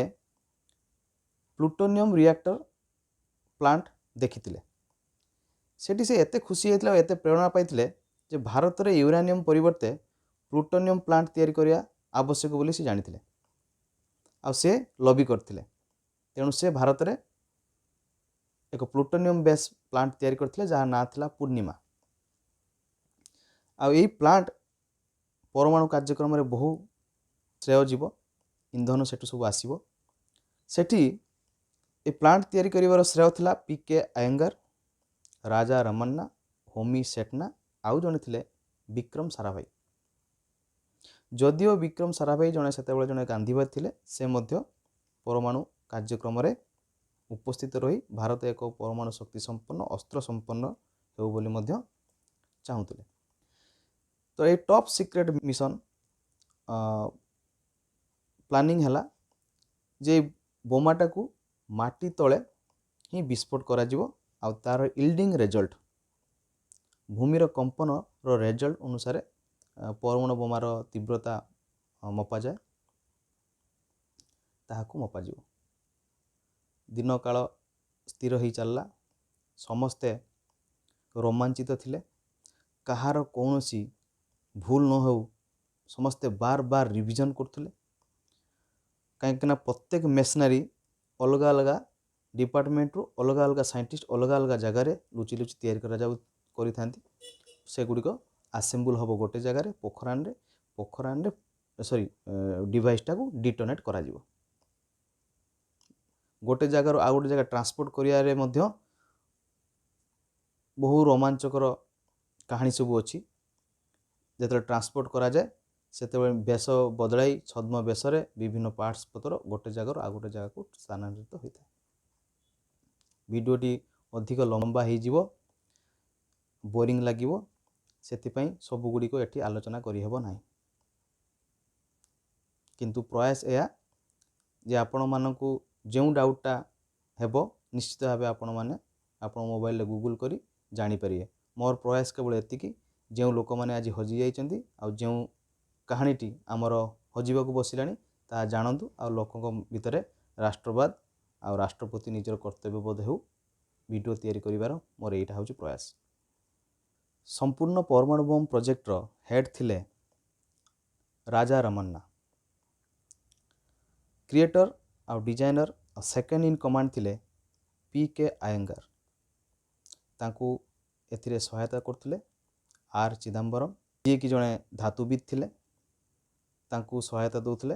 ପ୍ଲୁଟୋନିୟମ୍ ରିଆକ୍ଟର ପ୍ଲାଣ୍ଟ ଦେଖିଥିଲେ। ସେଠି ସେ ଏତେ ଖୁସି ହେଇଥିଲେ ଆଉ ଏତେ ପ୍ରେରଣା ପାଇଥିଲେ ଯେ ଭାରତରେ ୟୁରାନିୟମ୍ ପରିବର୍ତ୍ତେ ପ୍ଲୁଟୋନିୟମ୍ ପ୍ଲାଣ୍ଟ ତିଆରି କରିବା ଆବଶ୍ୟକ ବୋଲି ସେ ଜାଣିଥିଲେ ଆଉ ସେ ଲବି କରିଥିଲେ। ତେଣୁ ସେ ଭାରତରେ ଏକ ପ୍ଲୁଟୋନିୟମ୍ ବେସ୍ ପ୍ଲାଣ୍ଟ ତିଆରି କରିଥିଲେ, ଯାହା ନାଁ ଥିଲା ପୂର୍ଣ୍ଣିମା। ଆଉ ଏଇ ପ୍ଲାଣ୍ଟ ପରମାଣୁ କାର୍ଯ୍ୟକ୍ରମରେ ବହୁ ଶ୍ରେୟ ଯିବ, ଇନ୍ଧନ ସେଠୁ ସବୁ ଆସିବ। ସେଠି ଏ ପ୍ଲାଣ୍ଟ ତିଆରି କରିବାର ଶ୍ରେୟ ଥିଲା ପି କେ ଆୟଙ୍ଗର, ରାଜା ରମନ୍ନା, ହୋମି ସେଠନା, ଆଉ ଜଣେ ଥିଲେ ବିକ୍ରମ ସାରାଭାଇ। ଯଦିଓ ବିକ୍ରମ ସାରାଭାଇ ଜଣେ ସେତେବେଳେ ଜଣେ ଗାନ୍ଧୀବାଦୀ ଥିଲେ, ସେ ମଧ୍ୟ ପରମାଣୁ କାର୍ଯ୍ୟକ୍ରମରେ ଉପସ୍ଥିତ ରହି ଭାରତ ଏକ ପରମାଣୁ ଶକ୍ତି ସମ୍ପନ୍ନ, ଅସ୍ତ୍ର ସମ୍ପନ୍ନ ହେଉ ବୋଲି ମଧ୍ୟ ଚାହୁଁଥିଲେ। ତ ଏଇ ଟପ୍ ସିକ୍ରେଟ୍ ମିଶନ ପ୍ଲାନିଂ ହେଲା ଯେ ବୋମାଟାକୁ ମାଟି ତଳେ ହିଁ ବିସ୍ଫୋଟ କରାଯିବ ଆଉ ତା'ର ଇଲ୍ଡିଂ ରେଜଲ୍ଟ, ଭୂମିର କମ୍ପନର ରେଜଲ୍ଟ ଅନୁସାରେ ପରମାଣୁ ବୋମାର ତୀବ୍ରତା ମପାଯାଏ, ତାହାକୁ ମପାଯିବ। ଦିନ କାଳ ସ୍ଥିର ହେଇ ଚାଲିଲା। ସମସ୍ତେ ରୋମାଞ୍ଚିତ ଥିଲେ। କାହାର କୌଣସି ଭୁଲ ନ ହେଉ, ସମସ୍ତେ ବାର ବାର ରିଭିଜନ୍ କରୁଥିଲେ, କାହିଁକିନା ପ୍ରତ୍ୟେକ ମେସିନାରୀ ଅଲଗା ଅଲଗା ଡିପାର୍ଟମେଣ୍ଟରୁ ଅଲଗା ଅଲଗା ସାଇଣ୍ଟିଷ୍ଟ ଅଲଗା ଅଲଗା ଜାଗାରେ ଲୁଚି ଲୁଚି ତିଆରି କରାଯାଉ କରିଥାନ୍ତି। ସେଗୁଡ଼ିକ ଆସେମ୍ବୁଲ୍ ହେବ ଗୋଟେ ଜାଗାରେ ପୋଖରାନରେ, ପୋଖରାନରେ ସରି ଡିଭାଇସଟାକୁ ଡିଟୋନେଟ୍ କରାଯିବ। ଗୋଟେ ଜାଗାରୁ ଆଉ ଗୋଟେ ଜାଗା ଟ୍ରାନ୍ସପୋର୍ଟ କରିବାରେ ମଧ୍ୟ ବହୁ ରୋମାଞ୍ଚକର କାହାଣୀ ସବୁ ଅଛି। ଯେତେବେଳେ ଟ୍ରାନ୍ସପୋର୍ଟ କରାଯାଏ, ସେତେବେଳେ ବେଶ ବଦଳାଇ ଛଦ୍ମ ବେଶରେ ବିଭିନ୍ନ ପାର୍ଟସ୍ ପତ୍ର ଗୋଟେ ଜାଗାରୁ ଆଉ ଗୋଟେ ଜାଗାକୁ ସ୍ଥାନାନ୍ତରିତ ହୋଇଥାଏ। ଭିଡ଼ିଓଟି ଅଧିକ ଲମ୍ବା ହେଇଯିବ, ବୋରିଂ ଲାଗିବ, ସେଥିପାଇଁ ସବୁଗୁଡ଼ିକ ଏଠି ଆଲୋଚନା କରିହେବ ନାହିଁ। କିନ୍ତୁ ପ୍ରୟାସ ଏହା ଯେ ଆପଣମାନଙ୍କୁ ଯେଉଁ ଡାଉଟ୍ଟା ହେବ, ନିଶ୍ଚିତ ଭାବେ ଆପଣମାନେ ଆପଣ ମୋବାଇଲରେ ଗୁଗୁଲ୍ କରି ଜାଣିପାରିବେ। ମୋର ପ୍ରୟାସ କେବଳ ଏତିକି, ଯେଉଁ ଲୋକମାନେ ଆଜି ହଜିଯାଇଛନ୍ତି ଆଉ ଯେଉଁ କାହାଣୀଟି ଆମର ହଜିବାକୁ ବସିଲାଣି, ତାହା ଜାଣନ୍ତୁ ଆଉ ଲୋକଙ୍କ ଭିତରେ ରାଷ୍ଟ୍ରବାଦ ଆଉ ରାଷ୍ଟ୍ର ପ୍ରତି ନିଜର କର୍ତ୍ତବ୍ୟବୋଧ ହେଉ। ଭିଡ଼ିଓ ତିଆରି କରିବାର ମୋର ଏଇଟା ହେଉଛି ପ୍ରୟାସ। ସମ୍ପୂର୍ଣ୍ଣ ପରମାଣୁ ବମ୍ ପ୍ରୋଜେକ୍ଟର ହେଡ଼୍ ଥିଲେ ରାଜା ରମନ୍ନା। କ୍ରିଏଟର ଆଉ ଡିଜାଇନର ଆଉ ସେକେଣ୍ଡ ଇନ୍ କମାଣ୍ଡ ଥିଲେ ପି କେ ଆୟଙ୍ଗାର। ତାଙ୍କୁ ଏଥିରେ ସହାୟତା କରୁଥିଲେ ଆର୍ ଚିଦାମ୍ବରମ୍, ଯିଏକି ଜଣେ ଧାତୁବିତ୍ ଥିଲେ। ତାଙ୍କୁ ସହାୟତା ଦେଉଥିଲେ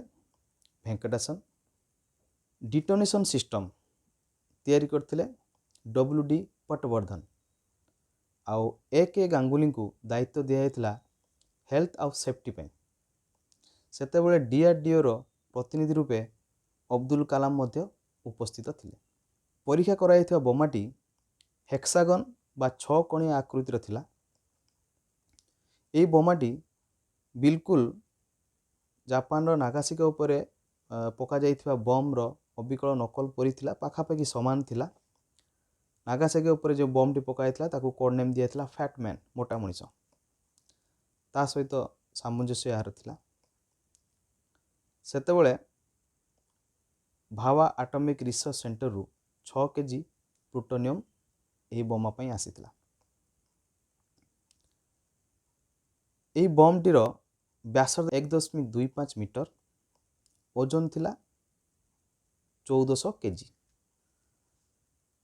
ଭେଙ୍କଟେଶନ। ଡିଟୋନେସନ୍ ସିଷ୍ଟମ୍ ତିଆରି କରିଥିଲେ ଡବ୍ଲ୍ୟୁ ଡି ପଟବର୍ଦ୍ଧନ, ଆଉ ଏ କେ ଗାଙ୍ଗୁଲିଙ୍କୁ ଦାୟିତ୍ୱ ଦିଆଯାଇଥିଲା ହେଲ୍ଥ ଆଉ ସେଫ୍ଟି ପାଇଁ। ସେତେବେଳେ ଡିଆର୍ଡିଓର ପ୍ରତିନିଧି ରୂପେ ଅବଦୁଲ କାଲାମ ମଧ୍ୟ ଉପସ୍ଥିତ ଥିଲେ। ପରୀକ୍ଷା କରାଯାଇଥିବା ବୋମାଟି ହେକ୍ସାଗନ୍ ବା 6 କଣିଆ ଆକୃତିର ଥିଲା। ଏହି ବୋମାଟି ବିଲକୁଲ ଜାପାନର ନାଗାସାକି ଉପରେ ପକାଯାଇଥିବା ବମ୍ର ଅବିକଳ ନକଲ ପରି ଥିଲା, ପାଖାପାଖି ସମାନ ଥିଲା। ନାଗାସାକି ଉପରେ ଯେଉଁ ବମ୍ଟି ପକାଯାଇଥିଲା, ତାକୁ କୋଡ଼୍ ନେମ୍ ଦିଆଯାଇଥିଲା ଫ୍ୟାଟ୍ ମ୍ୟାନ୍, ମୋଟା ମଣିଷ। ତା ସହିତ ସାମଞ୍ଜସ୍ୟ ଏହାର ଥିଲା। ସେତେବେଳେ ଭାବା ଆଟମିକ୍ ରିସର୍ଚ୍ଚ ସେଣ୍ଟରରୁ 6 କେଜି ପ୍ଲୁଟୋନିୟମ୍ ଏହି ବୋମା ପାଇଁ ଆସିଥିଲା। ଏହି ବମ୍ଟିର ବ୍ୟାସାର୍ଦ୍ଧ 1.25 ମିଟର, ଓଜନ ଥିଲା 1400 କେଜି।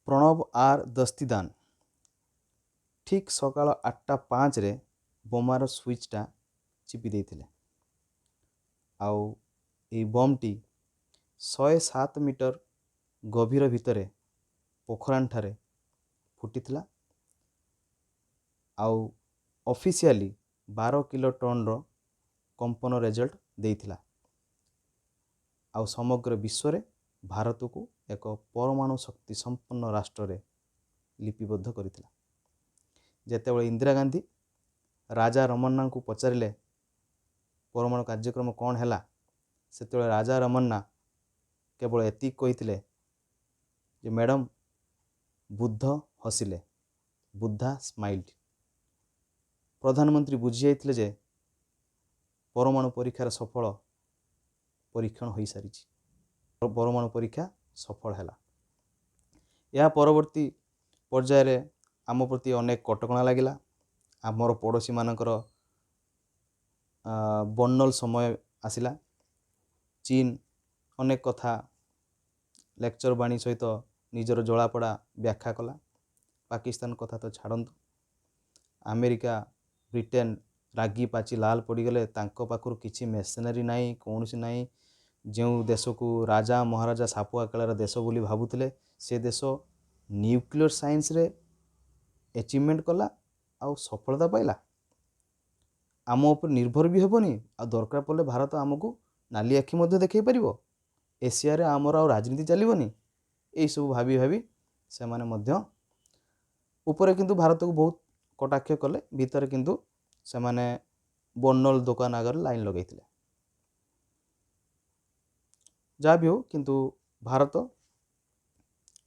ପ୍ରଣବ ଆର୍ ଦସ୍ତିଦାନ ଠିକ୍ ସକାଳ 8ଟା 5ରେ ବୋମାର ସୁଇଚ୍ଟା ଚିପି ଦେଇଥିଲେ, ଆଉ ଏହି ବମ୍ଟି 107 ମିଟର ଗଭୀର ଭିତରେ ପୋଖରାନଠାରେ ଫୁଟିଥିଲା ଆଉ ଅଫିସିଆଲି 12 କିଲୋ ଟନ୍ର କମ୍ପନ ରେଜଲ୍ଟ ଦେଇଥିଲା, ଆଉ ସମଗ୍ର ବିଶ୍ୱରେ ଭାରତକୁ ଏକ ପରମାଣୁ ଶକ୍ତି ସମ୍ପନ୍ନ ରାଷ୍ଟ୍ରରେ ଲିପିବଦ୍ଧ କରିଥିଲା। ଯେତେବେଳେ ଇନ୍ଦିରା ଗାନ୍ଧୀ ରାଜା ରମନ୍ନାଙ୍କୁ ପଚାରିଲେ ପରମାଣୁ କାର୍ଯ୍ୟକ୍ରମ କ'ଣ ହେଲା, ସେତେବେଳେ ରାଜା ରମନ୍ନା କେବଳ ଏତିକି କହିଥିଲେ ଯେ ମ୍ୟାଡ଼ାମ୍, ବୁଦ୍ଧ ହସିଲେ, ବୁଦ୍ଧା ସ୍ମାଇଲ୍ଡ। ପ୍ରଧାନମନ୍ତ୍ରୀ ବୁଝିଯାଇଥିଲେ ଯେ ପରମାଣୁ ପରୀକ୍ଷାର ସଫଳ ପରୀକ୍ଷଣ ହୋଇସାରିଛି, ପରମାଣୁ ପରୀକ୍ଷା ସଫଳ ହେଲା। ଏହା ପରବର୍ତ୍ତୀ ପର୍ଯ୍ୟାୟରେ ଆମ ପ୍ରତି ଅନେକ କଟକଣା ଲାଗିଲା। ଆମର ପଡ଼ୋଶୀମାନଙ୍କର ବର୍ଣ୍ଣଲ ସମୟ ଆସିଲା। ଚୀନ ଅନେକ କଥା ଲେକ୍ଚର ବାଣୀ ସହିତ ନିଜର ଜଳାପୋଡ଼ା ବ୍ୟାଖ୍ୟା କଲା। ପାକିସ୍ତାନ କଥା ତ ଛାଡ଼ନ୍ତୁ। ଆମେରିକା, ବ୍ରିଟେନ ରାଗି ପାଚି ଲାଲ ପଡ଼ିଗଲେ। ତାଙ୍କ ପାଖରୁ କିଛି ମେସିନାରୀ ନାହିଁ, କୌଣସି ନାହିଁ। ଯେଉଁ ଦେଶକୁ ରାଜା ମହାରାଜା ସାପୁଆ କାଳର ଦେଶ ବୋଲି ଭାବୁଥିଲେ, ସେ ଦେଶ ନ୍ୟୁକ୍ଲିୟର ସାଇନ୍ସରେ ଆଚିଭମେଣ୍ଟ କଲା ଆଉ ସଫଳତା ପାଇଲା। ଆମ ଉପରେ ନିର୍ଭର ବି ହେବନି, ଆଉ ଦରକାର ପଡ଼ିଲେ ଭାରତ ଆମକୁ ନାଲି ଆଖି ମଧ୍ୟ ଦେଖାଇ ପାରିବ। ଏସିଆରେ ଆମର ଆଉ ରାଜନୀତି ଚାଲିବନି। ଏଇସବୁ ଭାବି ଭାବି ସେମାନେ ମଧ୍ୟ ଉପରେ କିନ୍ତୁ ଭାରତକୁ ବହୁତ କଟାକ୍ଷ କଲେ, ଭିତରେ କିନ୍ତୁ ସେମାନେ ବର୍ଣ୍ଣଲ ଦୋକାନ ଆଗରେ ଲାଇନ୍ ଲଗାଇଥିଲେ। ଯାହା ବି ହେଉ, କିନ୍ତୁ ଭାରତ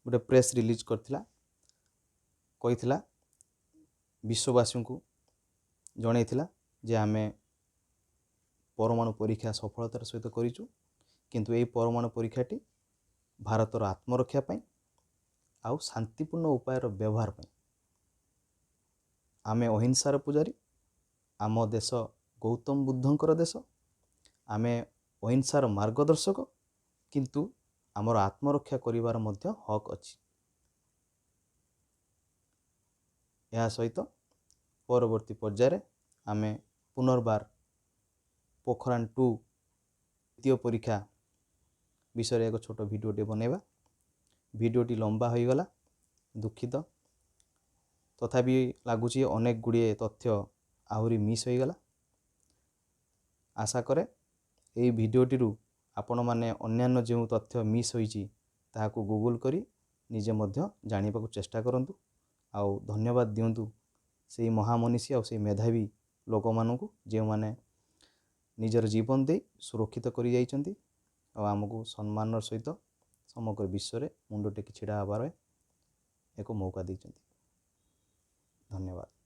ଗୋଟେ ପ୍ରେସ୍ ରିଲିଜ୍ କରିଥିଲା, କହିଥିଲା, ବିଶ୍ୱବାସୀଙ୍କୁ ଜଣାଇଥିଲା ଯେ ଆମେ ପରମାଣୁ ପରୀକ୍ଷା ସଫଳତାର ସହିତ କରିଛୁ, କିନ୍ତୁ ଏହି ପରମାଣୁ ପରୀକ୍ଷାଟି ଭାରତର ଆତ୍ମରକ୍ଷା ପାଇଁ ଆଉ ଶାନ୍ତିପୂର୍ଣ୍ଣ ଉପାୟର ବ୍ୟବହାର ପାଇଁ। ଆମେ ଅହିଂସାର ପୂଜାରୀ, ଆମ ଦେଶ ଗୌତମ ବୁଦ୍ଧଙ୍କର ଦେଶ, ଆମେ ଅହିଂସାର ମାର୍ଗଦର୍ଶକ, କିନ୍ତୁ ଆମର ଆତ୍ମରକ୍ଷା କରିବାର ମଧ୍ୟ ହକ୍ ଅଛି। ଏହା ସହିତ ପରବର୍ତ୍ତୀ ପର୍ଯ୍ୟାୟରେ ଆମେ ପୁନର୍ବାର ପୋଖରାନ 2 ଦ୍ୱିତୀୟ ପରୀକ୍ଷା ବିଷୟରେ ଏକ ଛୋଟ ଭିଡ଼ିଓଟି ବନେଇବା। ଭିଡ଼ିଓଟି ଲମ୍ବା ହୋଇଗଲା, ଦୁଃଖିତ, ତଥାପି ଲାଗୁଛି ଅନେକ ଗୁଡ଼ିଏ ତଥ୍ୟ ଆହୁରି ମିସ୍ ହୋଇଗଲା। ଆଶା କରେ ଏଇ ଭିଡ଼ିଓଟିରୁ ଆପଣମାନେ ଅନ୍ୟାନ୍ୟ ଯେଉଁ ତଥ୍ୟ ମିସ୍ ହୋଇଛି ତାହାକୁ ଗୁଗୁଲ୍ କରି ନିଜେ ମଧ୍ୟ ଜାଣିବାକୁ ଚେଷ୍ଟା କରନ୍ତୁ, ଆଉ ଧନ୍ୟବାଦ ଦିଅନ୍ତୁ ସେଇ ମହାମନୀଷୀ ଆଉ ସେଇ ମେଧାବୀ ଲୋକମାନଙ୍କୁ ଯେଉଁମାନେ ନିଜର ଜୀବନ ଦେଇ ସୁରକ୍ଷିତ କରିଯାଇଛନ୍ତି ଆଉ ଆମକୁ ସମ୍ମାନର ସହିତ ସମଗ୍ର ବିଶ୍ୱରେ ମୁଣ୍ଡ ଟେକି ଛିଡ଼ା ହେବାର ଏକ ମୌକା ଦେଇଛନ୍ତି। ଧନ୍ୟବାଦ।